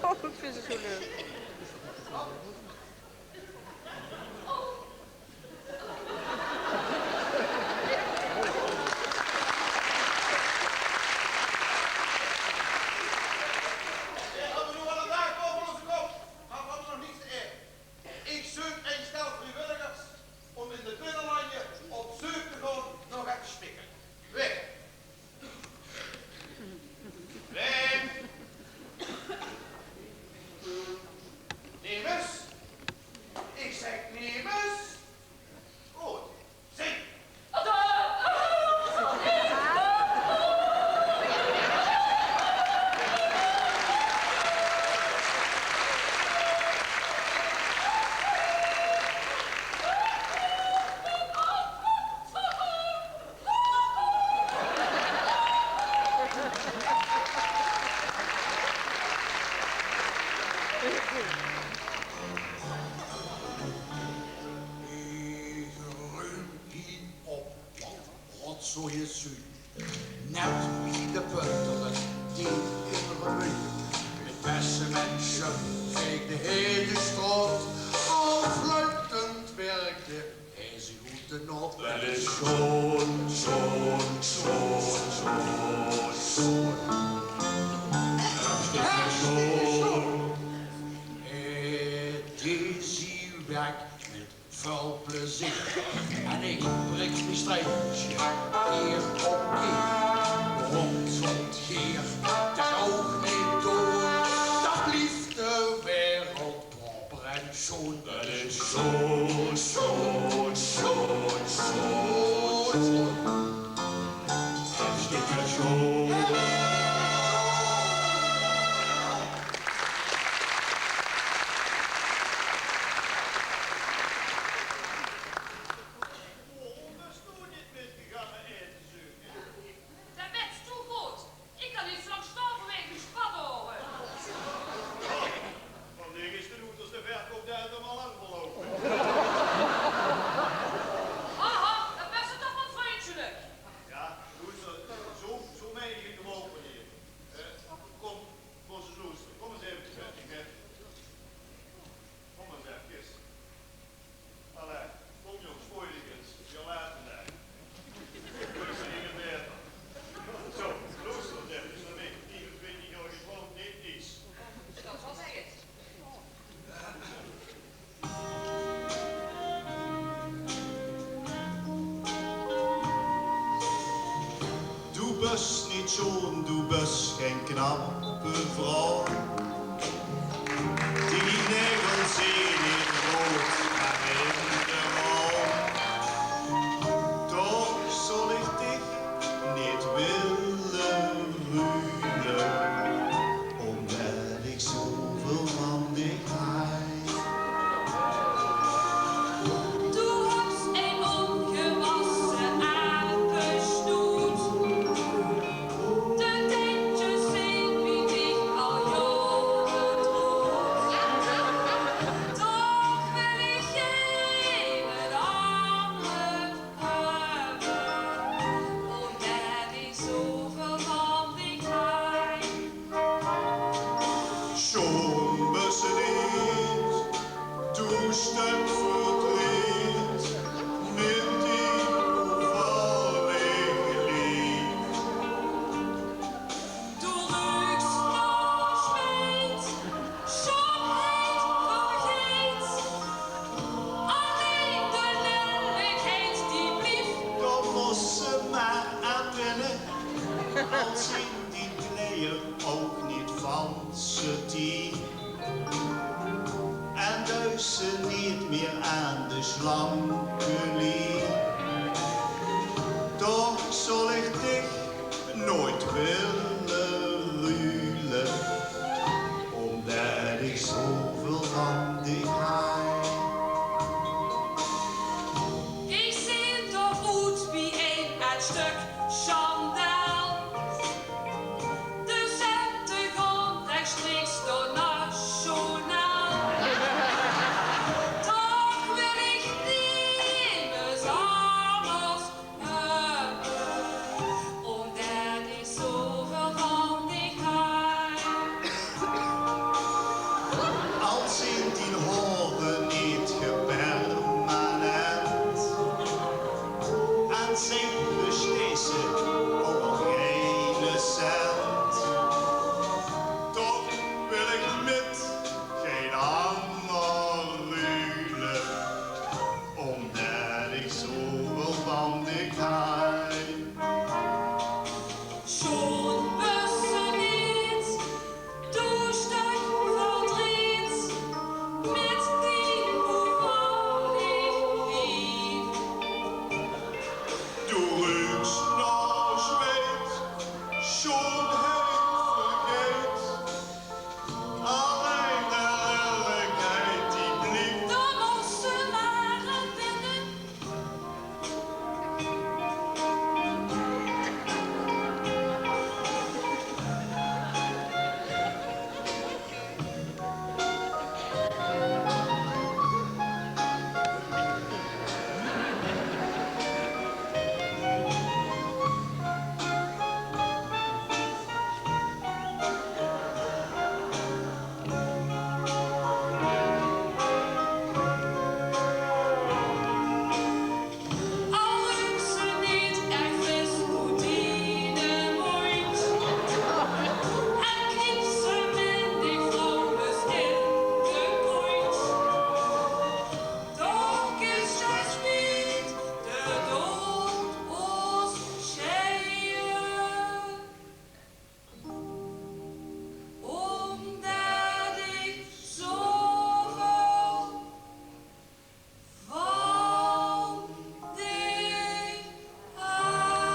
Oh, ik vind ze zo leuk. Veer höbbe noe al ein daag baove ózze kop, mer veer höbbe nog niks te aete. Ich zeuk ein stel vriewilligers óm in de binnelanje op zeuk te gaon nao get te spikkere. Wae? Wae? Nemes? Ich zèk nemes. Good. Zing. Ich ruim hie op wat rotzooi is zuut. Net wie de puntere die in Remunj. Mit besse minse veegde hae de straot. Al fluitend werkde hae zich oet de naot. Det is sjoon, sjoon, sjoon, sjoon, sjoon. Hartstikke sjoon. Eh, Daisy werk mit väöl plezeer. En ich prik mien streintje kier op kier. Waorom zólt geer det ouch neet doon? Dan blief de wereld proper en sjoon. Det is sjoon, sjoon, sjoon, sjoon, sjoon. Hartstikke sjoon. Waorom bös doe neet mitgegange aete zeuke? Det weits doe good. Ich kan neet zo lang staon vanwege mien spatore. Jao, vandaag is de oeters de verkoup dao al lang verloupe. Haha, det waas toch waal vrundelik. Jao, good zo, zo, zo mein ich 't ouch waal neet. Eh, kóm, kóm ins loestere. Kóm ins effe mit mich. Kóm ins effe. Allee, kóm jónges, foei dich ins. Veer laote dich. Veer zeen 't baeter. Zo, loester ins effe nao mich. Viefentwintig jaor getrouwd, neet niks. Det zal zègke. Doe bös neet sjoon, doe bös gein knappe vrouw. Die naegels zeen neet roead, mer in de rouw. Toch zal ich dich neet wille ruile, ómdet ich zoväöl van dich haaj. Doe höbs ein óngewasse aapesnoet. De tentjes zeen bie dich al jaore roead. Toch wil ich geine anger höbbe, ómdet ich zoväöl van dich haaj. Sjoon bös se neet, doe steks verdreet, mit die oeverleef. Doe ruuks nao zweet, sjoonheid vergeet. Allein de lellikheid die blief. Dan mós se mer aan winne. Al zeen die kleier ouch neet van sateen. En duis se neet mier aan de slanke lien. Toch zal ich dich noeats wille ruile, ómdet ich zoväöl van dich haaj. Ich zeen d'r oet bie ein aan 't stök sjandaal. De cente gaon rechtstreeks nao Nationaal. Toch wil ich neet Sjoon bös se neet, doe sjteks verdreet mit dien bevallig lief. Doe ruuks nao zweet, sjoonheid vergeet. Allein de lillikheid die blief. Dan mós se mer binne. Ómdat ich zoväöl van dich haw.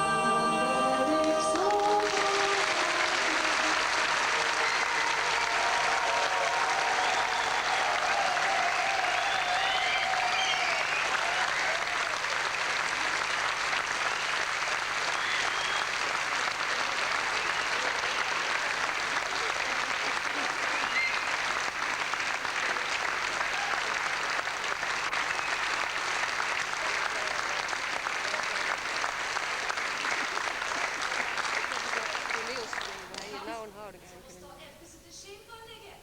Toneelspeler, hè, je nou een houding aan kunnen. Zal efkes in de sjink gaon ligke.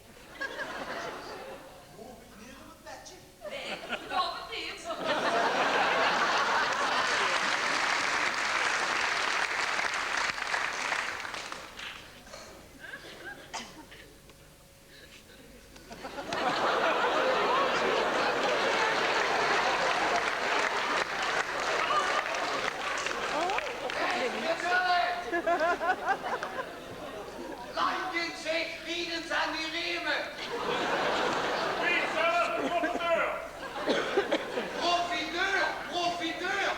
Hoop ich neet op 't bedje. Nae, ich gaon 't neet. Landjens, zeg, riedens aan die riemen. Wie is dat? Profiteur! Profiteur! Profiteur!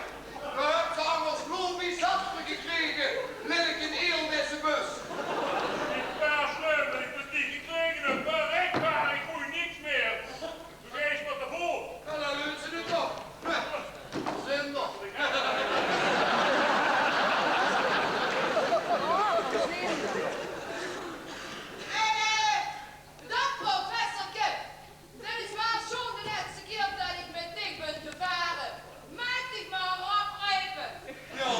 Veer höbbe ze angers noe bie zat gekrege, lillik en eel, deze bus. Die paar sleutel die ich bie dich gekrege höb, bereikbaar, ich hoor niks mier. Doe geis mer te voot. Jao, dan leunt ze 't toch. Zin toch. Hé, hé, dag professorke. Det is waal sjoon de lètste kier det ich mit dich bön gevare. Maag ich dich mer opreipe? Jao,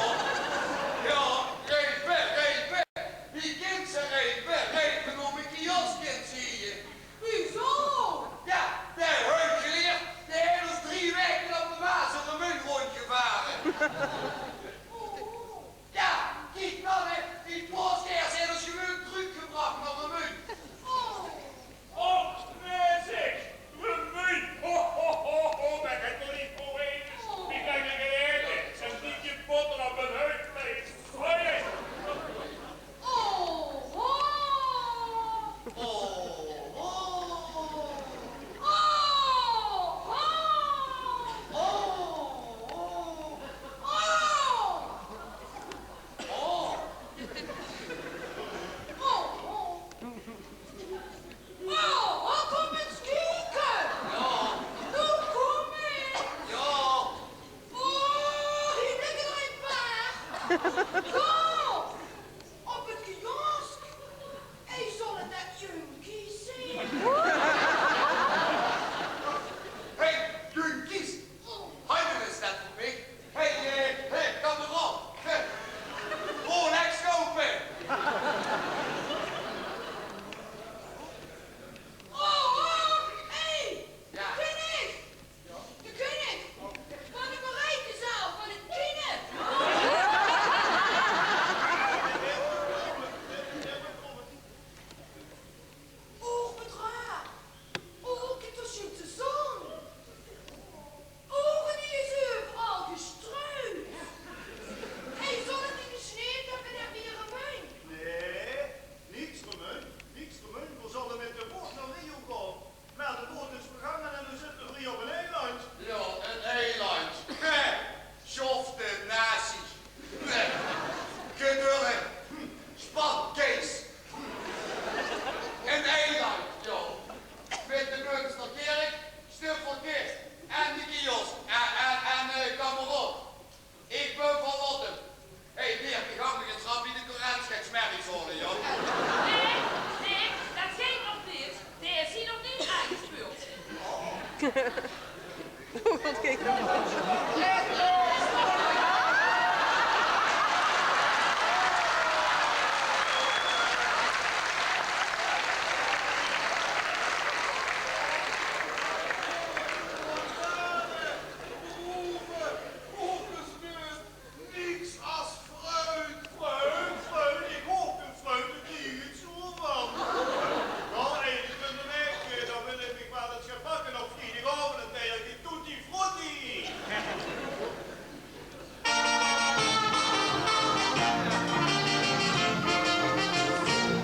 jao, reipe, reipe. Wie kins se reipe? Reipe nóm ich de jas kins zieje. Wieso? Jao, dae heucheleer, dae haet ós drie waeke op de Maas en de Remunj róndjgevare. Jao, kiek dan, hè, die paaskers haet ós gewoon trökgebrach nao Remunj. Och, nae zeg, Remunj, ho, ho, ho, ho, det geit toch neet door, hè. Ich gaon hie gaon aete, ein stökske botter op mien huidvleis. Hoi. Oho! Oho! Oho! Oho! Oho! Oho! Oho, kóm ins kieke! Jao. Doe kóm ich! Jao. Oh, hie ligke d'r ein paar. Zo, op 't kiosk. Hey, zólle det junkies zeen? Hey, junkies! Hei, waat is det veur mich? Hey, eh, hey, kameraad. Hey. Rolex koupe. Oh, oh, hey, jao. Keuning! De keuning van de Marijkezaal van het Kiene. Wat kiek dan? Niks as fruit. Fruit, fruit, ich haop ein fruit, die iets oer van. Noe, eine van de waek, eh, dan wil ich mich waal ins gaon pakke op vriedigaovend, dan krieg ich tutti frutti.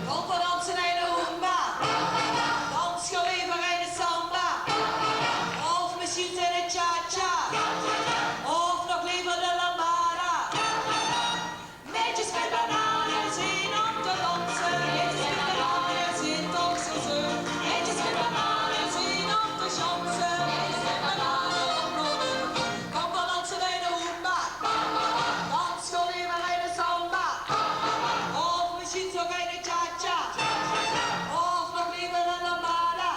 Kóm, veer danse eine hoomba. Dans gaw leever eine samba. Of mesjiens eine cha-cha. Of nog leever de lambada. Meidjes mit banane zeen óm te danse. Meidjes mit banane zeen toch zo zeun. Meidjes mit banane zeen óm te sjanse. Meidjes mit banane óm te danse. Kóm, veer danse eine hoomba. Dans gaw leever eine samba. Of mesjiens ouch eine cha-cha. Of nog leever ein lambada.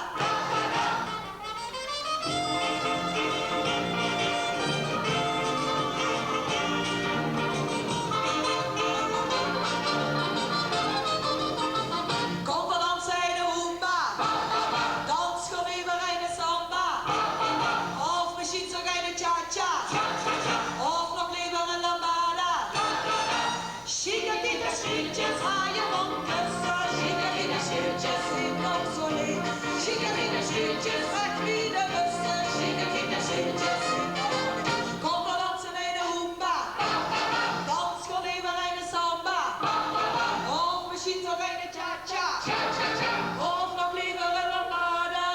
Kóm, veer danse eine hoomba. Dans gaw leever eine samba. Of mesjiens ouch eine cha-cha. Of nog leever ein lambada. Chiquititas, sjoentjes, haaie, vonke, chiquititas, sjoentjes, zeen toch zo leef. Chiquititas, sjoentjes, weg wie de busse. Chiquititas, sjoentjes, zeen toch zo leef. Kóm, veer danse eine hoomba. Dans gaw leever eine samba. Of mesjiens ouch eine cha-cha. Of nog leever ein lambada.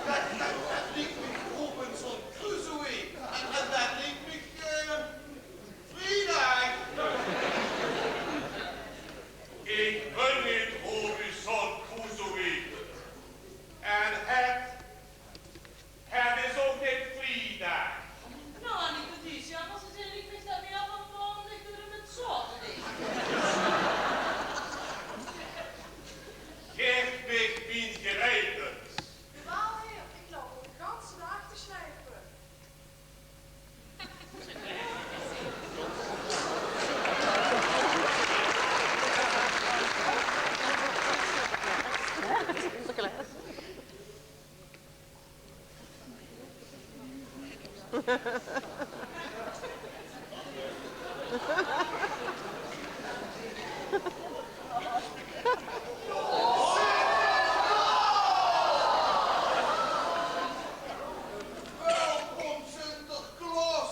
Det, det, det liek mich Robinson Crusoë. En, en det liek mich, eh, Friedaag. Ich bön neet Robinson Crusoë. En het, het is ouch neet Friedaag. Noe, Annie Patricia, mer ze zeen, ich wis det neet, van maondig tot en mit zaoterdig. Gaef mich mien gereidens. Jawaal, heer, ich loup al de ganse daag te sjliepe. Welkom, Sinterklaos,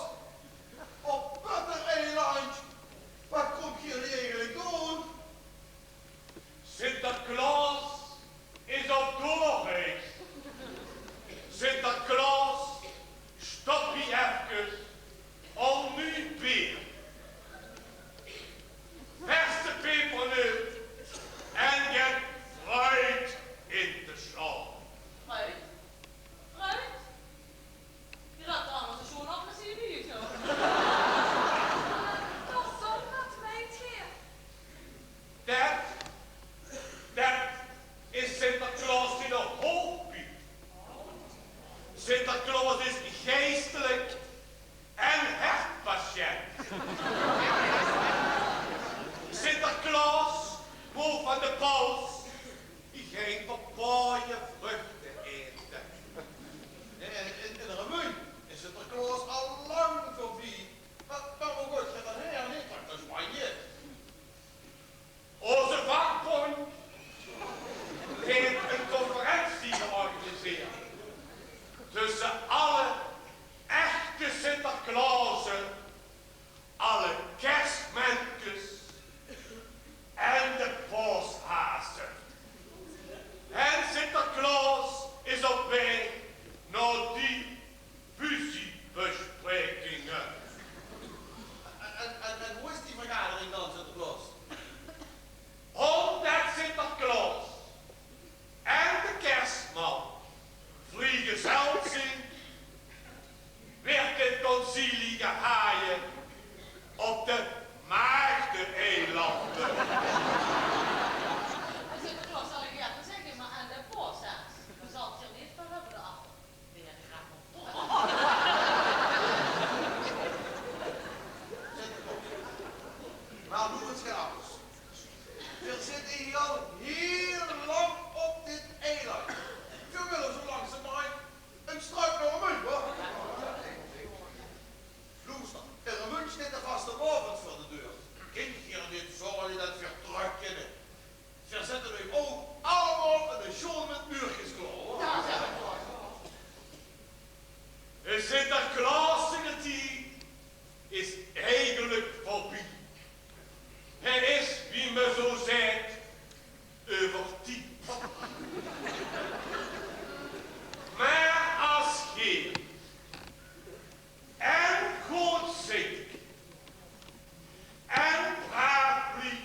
op Putter-eilandj. Waat kómp geer hie eigelik doon? Sinterklaos is op doorreis. Sinterklaos, stop hie efkes óm nuuj beer, verse peperneut en get fruit in te sjaove. Fruit? Fruit? Geer höbt allemaol zoe'n agressieve huug, huur. Pas op, waat meint geer? Det, det is Sinterklaos zien hoofdpiet. Sinterklaos is geistelik en hertpatiënt. Sinterklaos, hoofd van de pals, gein papaajevröchte aete. Nae, in, in, in de revuuj is Sinterklaos al lang veurbie. Mer, mer wo gaot geer dan haer? Neet trök nao Spanje? Ózze vakbóndj haet ein conferentie georganiseerd tösse alle echte Sinterklaose, alle Kersmen Al hiel lang op dit eiland. Veer wille zo langzamerhand ein struik nao Remunj, huur. Loester, in Remunj steit de vastelaovend veur de deur. Kint geer uch neet zörge dat veer trök kinne? Veer zitte noe ouch allemaol in de sjoon mit uurkes klaor, huur. De Sinterklaostied is eigelik veurbie. Hae is, wie me zo zaet, euver tied. Mer es geer en goodzinnig en braaf blief,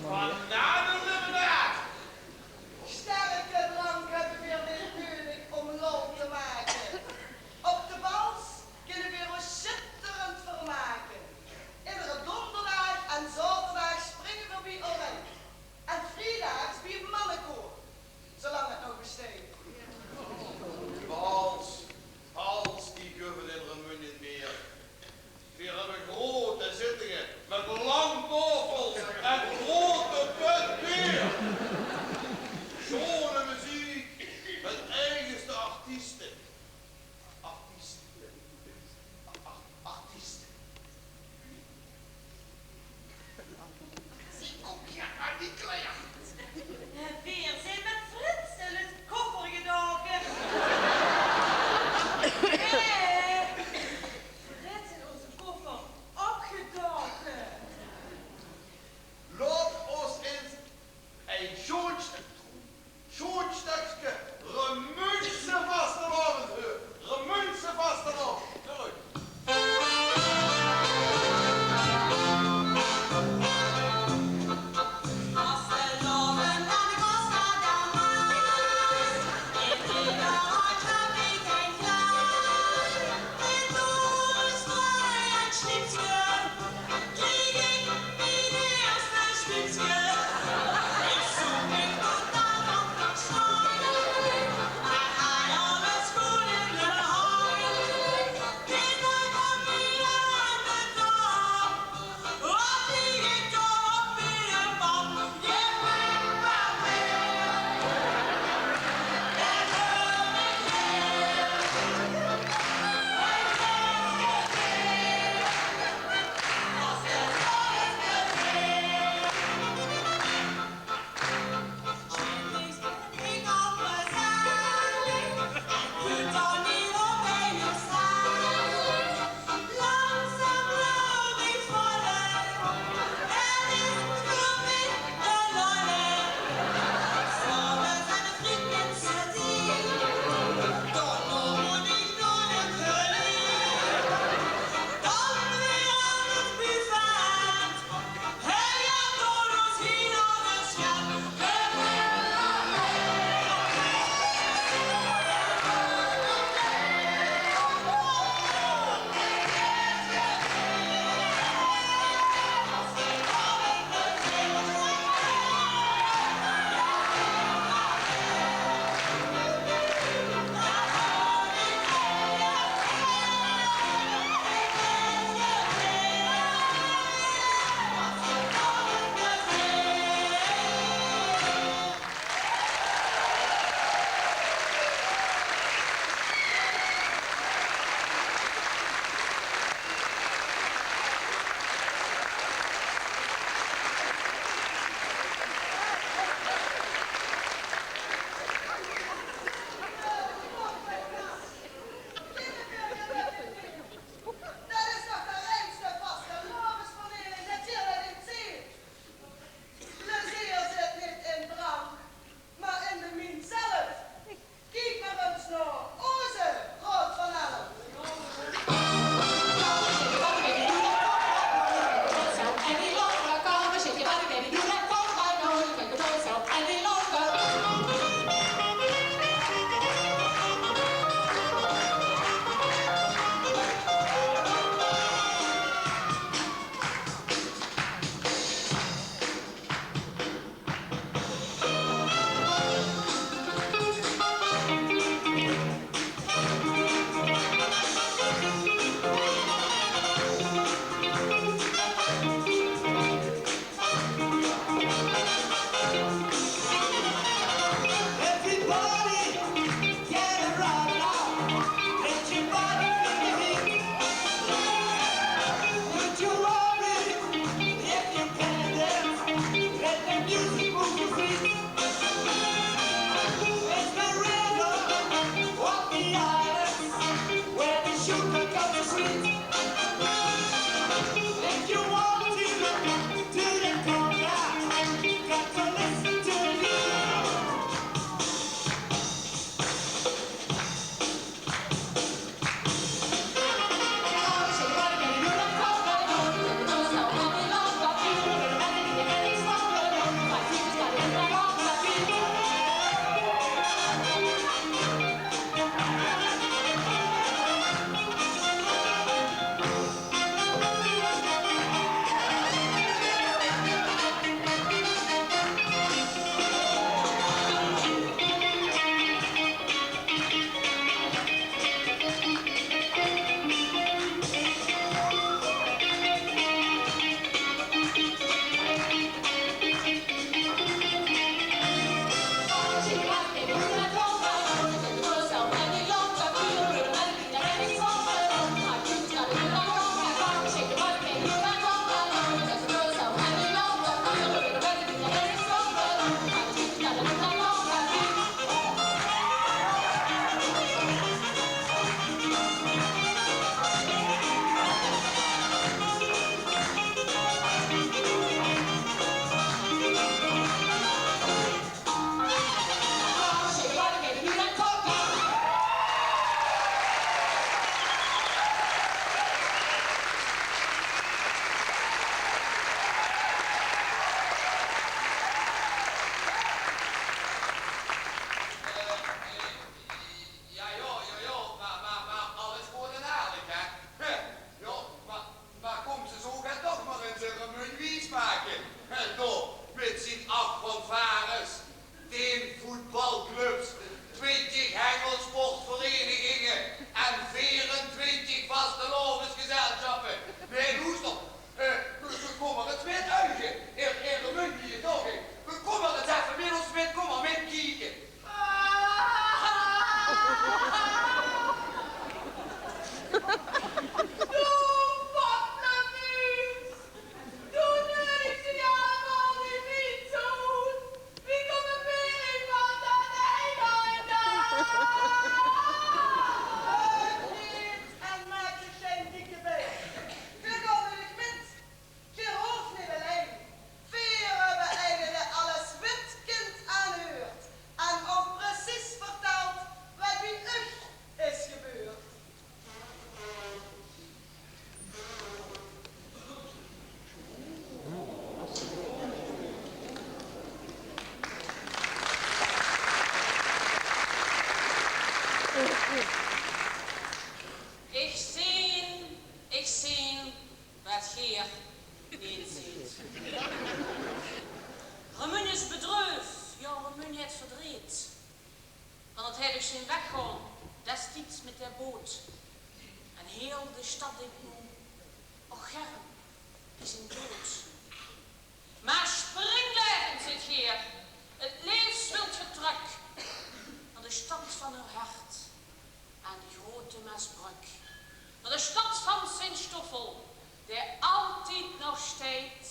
Vandaag doen we dat. Sterke drank höbbe veer neet neudig óm lol te make. Op de bals kinne veer ós sjitterend vermake. Iedere donderdaag en zaoterdaag springe veer bie Oranje. En vriedaags bie 't mannekoor, zolang 't nog besteit. Bals, bals, die guf 't in Remunj neet mieë. Veer höbbe groeate zittinge mit lang taofels en groeate pötte. Heer neet zeet. Remunj is bedreuf, jao, Remunj haet verdreet. Want 't haet uch zeen weggaon destieds mit de boot. En heel de stad dink noe: och, Germ, die zeen dood. Mer springlaevend zit geer, 't leefs wilt geer trök nao de stad van eur hert, aan de grote Maasbrök. Nao de stad van Sint Stoffel, dae altied nog steit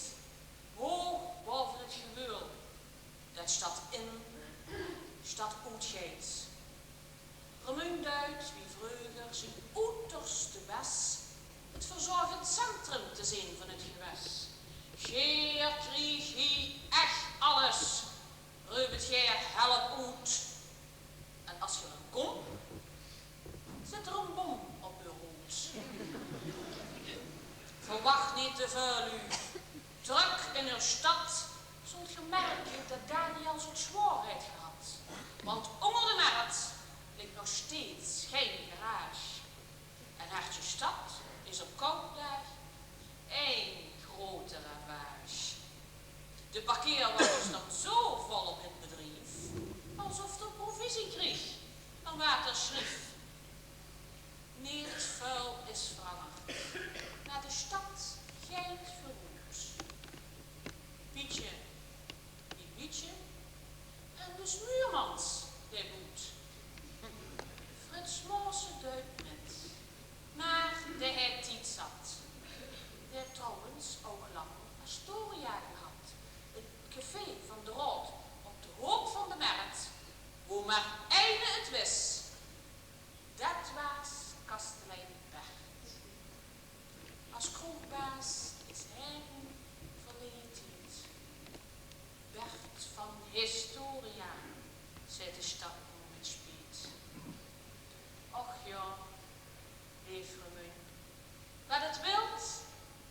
hoog baove 't geweul det stad in, stad oet geit. Remunj duit, wie vreuger, zien oeterste bès, 't verzorgend centrum te zeen van 't gewès. Geer krieg hie ech alles, reupet geer help oet. En as geer dan kump, zit d'r ein bom op eur hoed. Verwach neet te väöl, luuj. Trök in eur stad zult geer merke det Daniëls 't zwaor haet gehad. Want ónger de mert ligk nog steeds gein garage. En Hertje Stad is op koude daag ein grote ravage. De parkeerwages staan zo volop in bedrief, alsof d'r provisie krieg van watersjrief. Neet väöl is verangerd, mer de stad geit veuroet. Pietje, die Pietje, en dus Muurmans, dae boet. Frits Maassen duit mit, mer dae haet tied zat. Dae haet trouwens ouch lang Astoria gehad, 't café van de raod op de hook van de mert, wo mer eine 't wis. Det waas kastelein Bert. As kroegbaas is hae verleje tied. Bert van historia, zaet de stad noe mit spiet. Och jao, leef Remunj, waat 't wilt,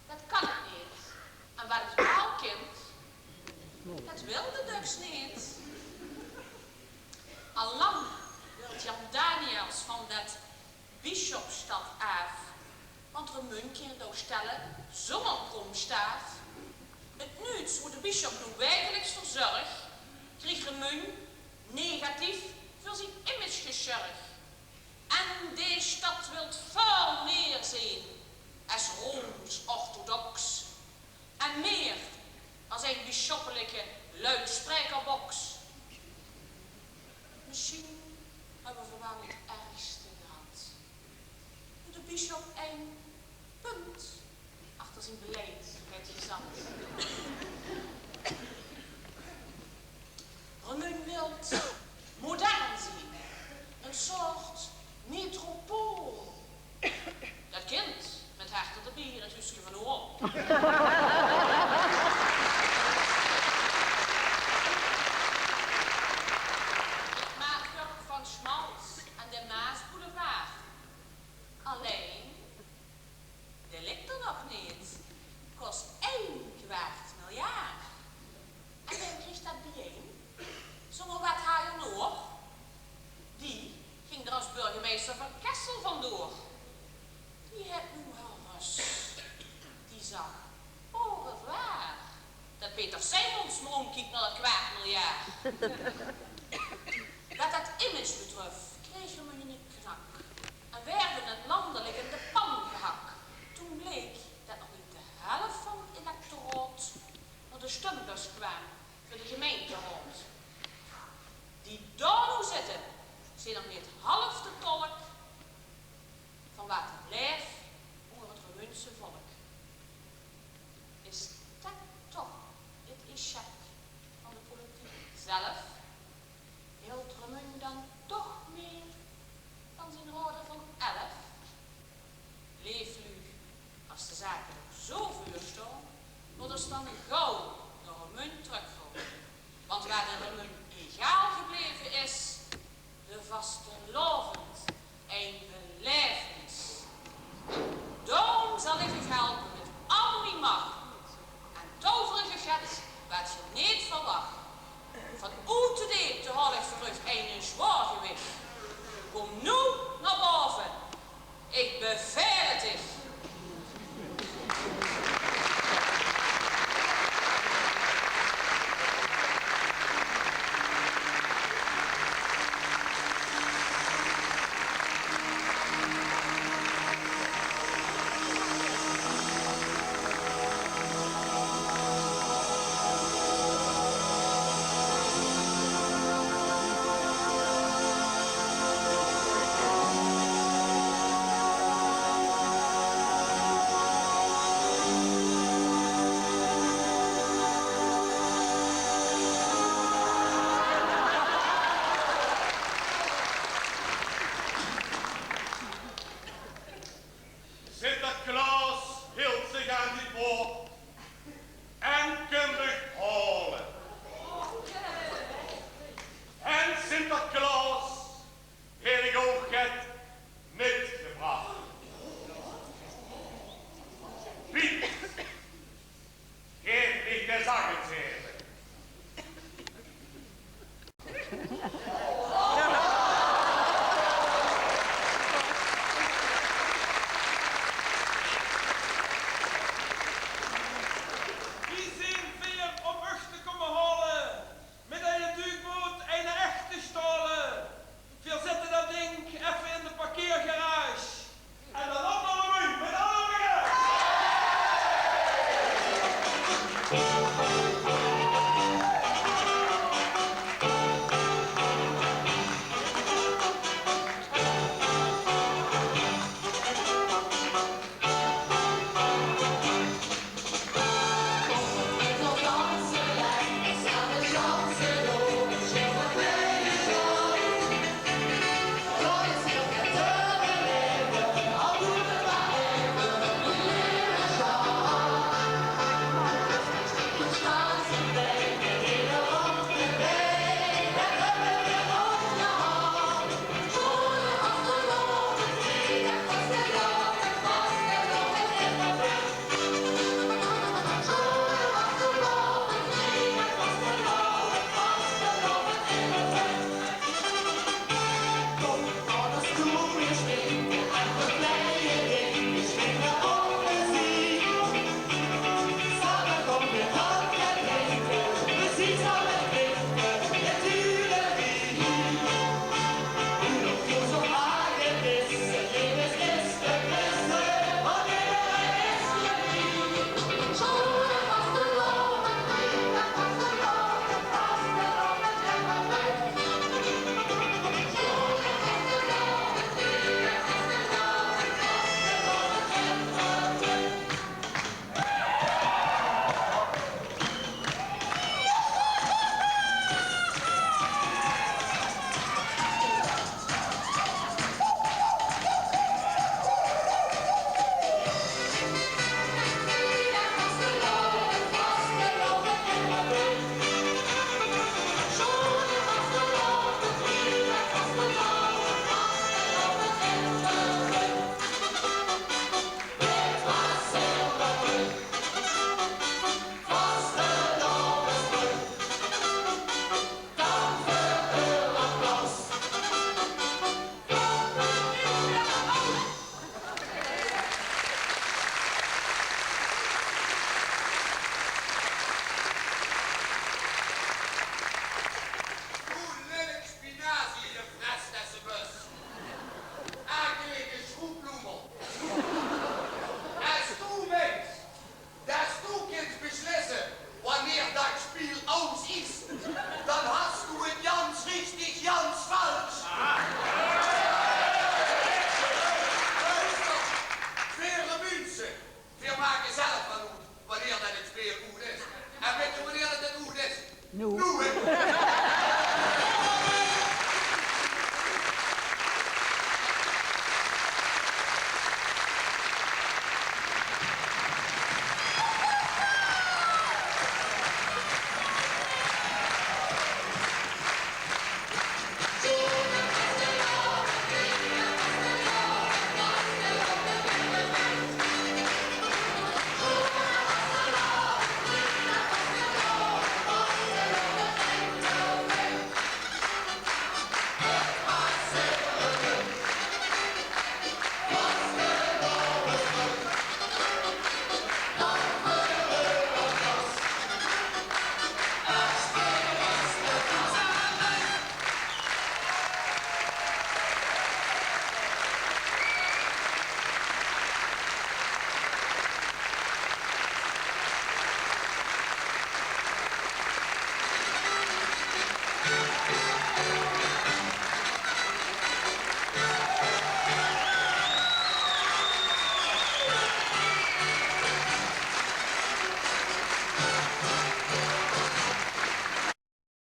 det kan 't neet. En waat 't waal kint, det wilt 't döks neet. Al lang wilt Jan Daniëls van det Bisjopsstad aaf, want Remunj kin 't ouch stelle zónger kromstaaf. 't Nuuts wo de bisjop noe wekeliks veur zörg, krieg Remunj negatief veur zien image gesjörg. En de stad wilt väöl mieër zeen es rooms-orthodoks. En mieër es ein bisjoppelike luidspraekerboks. Mesjien höbbe v'r waal 't ergste gehad. Wo de bisjop ein punt achter zien beleid haet gezat. Remunj wilt modern zeen, ein soort metropool. Det kint, mit Hertha d'rbie in 't huuske van Ool. 't Maatwerk van Schmalz en de Maasboulevard. Allein, dae ligk d'r nog neet. Kos ein kwart miljard. En dae krieg det bie-ein. Zónger wethajjer Noor, die ging d'r es burgemeister van Kessel vandoor. Die haet noe häör rös. Die zag: au revoir. Det Peter Sijmons mer ómkiek nao det kwart miljard. Waat det image betröf, kreeg Remunj eine knak en waerde 't landelik in de pan gehak. Toen bleek det nog neet de helf van 't electoraat nao de stömbös kwaam veur de gemeinteraod. Die dao noe zitte, zeen nog neet half de tolk van waat d'r leef ónger 't Remunjse volk. Is det toch 't échec van de politiek zelf? Hilt Remunj dan toch mieër van zien raode van elf? Leef luuj, es de zake nog zo veur staon, mót ós dan gauw nao Remunj trökgaon. Want waat in Remunj egaal gebleve is, de vastelaovend, ein belaevenis. Daorum zal ich uch helpe mit al mien mach en toverige get waat geer neet verwach. Van oet de deepte haol ich veur uch ein zwaorgewich. Kóm noe nao baove. Ich bevael 't uch. Hoe lillik spinazie de fres desse bus. Akelige sjroeploemer. Es doe meins des doe kins beslisse wanneer dat spiel aus is, dan has doe 't jans richtig, jans fals. Luister, veer minse, veer make zelf waal oet wanneer dat 't spiel oet is. En wits doe wanneer dat 't oet is? Noe. Noe, hè?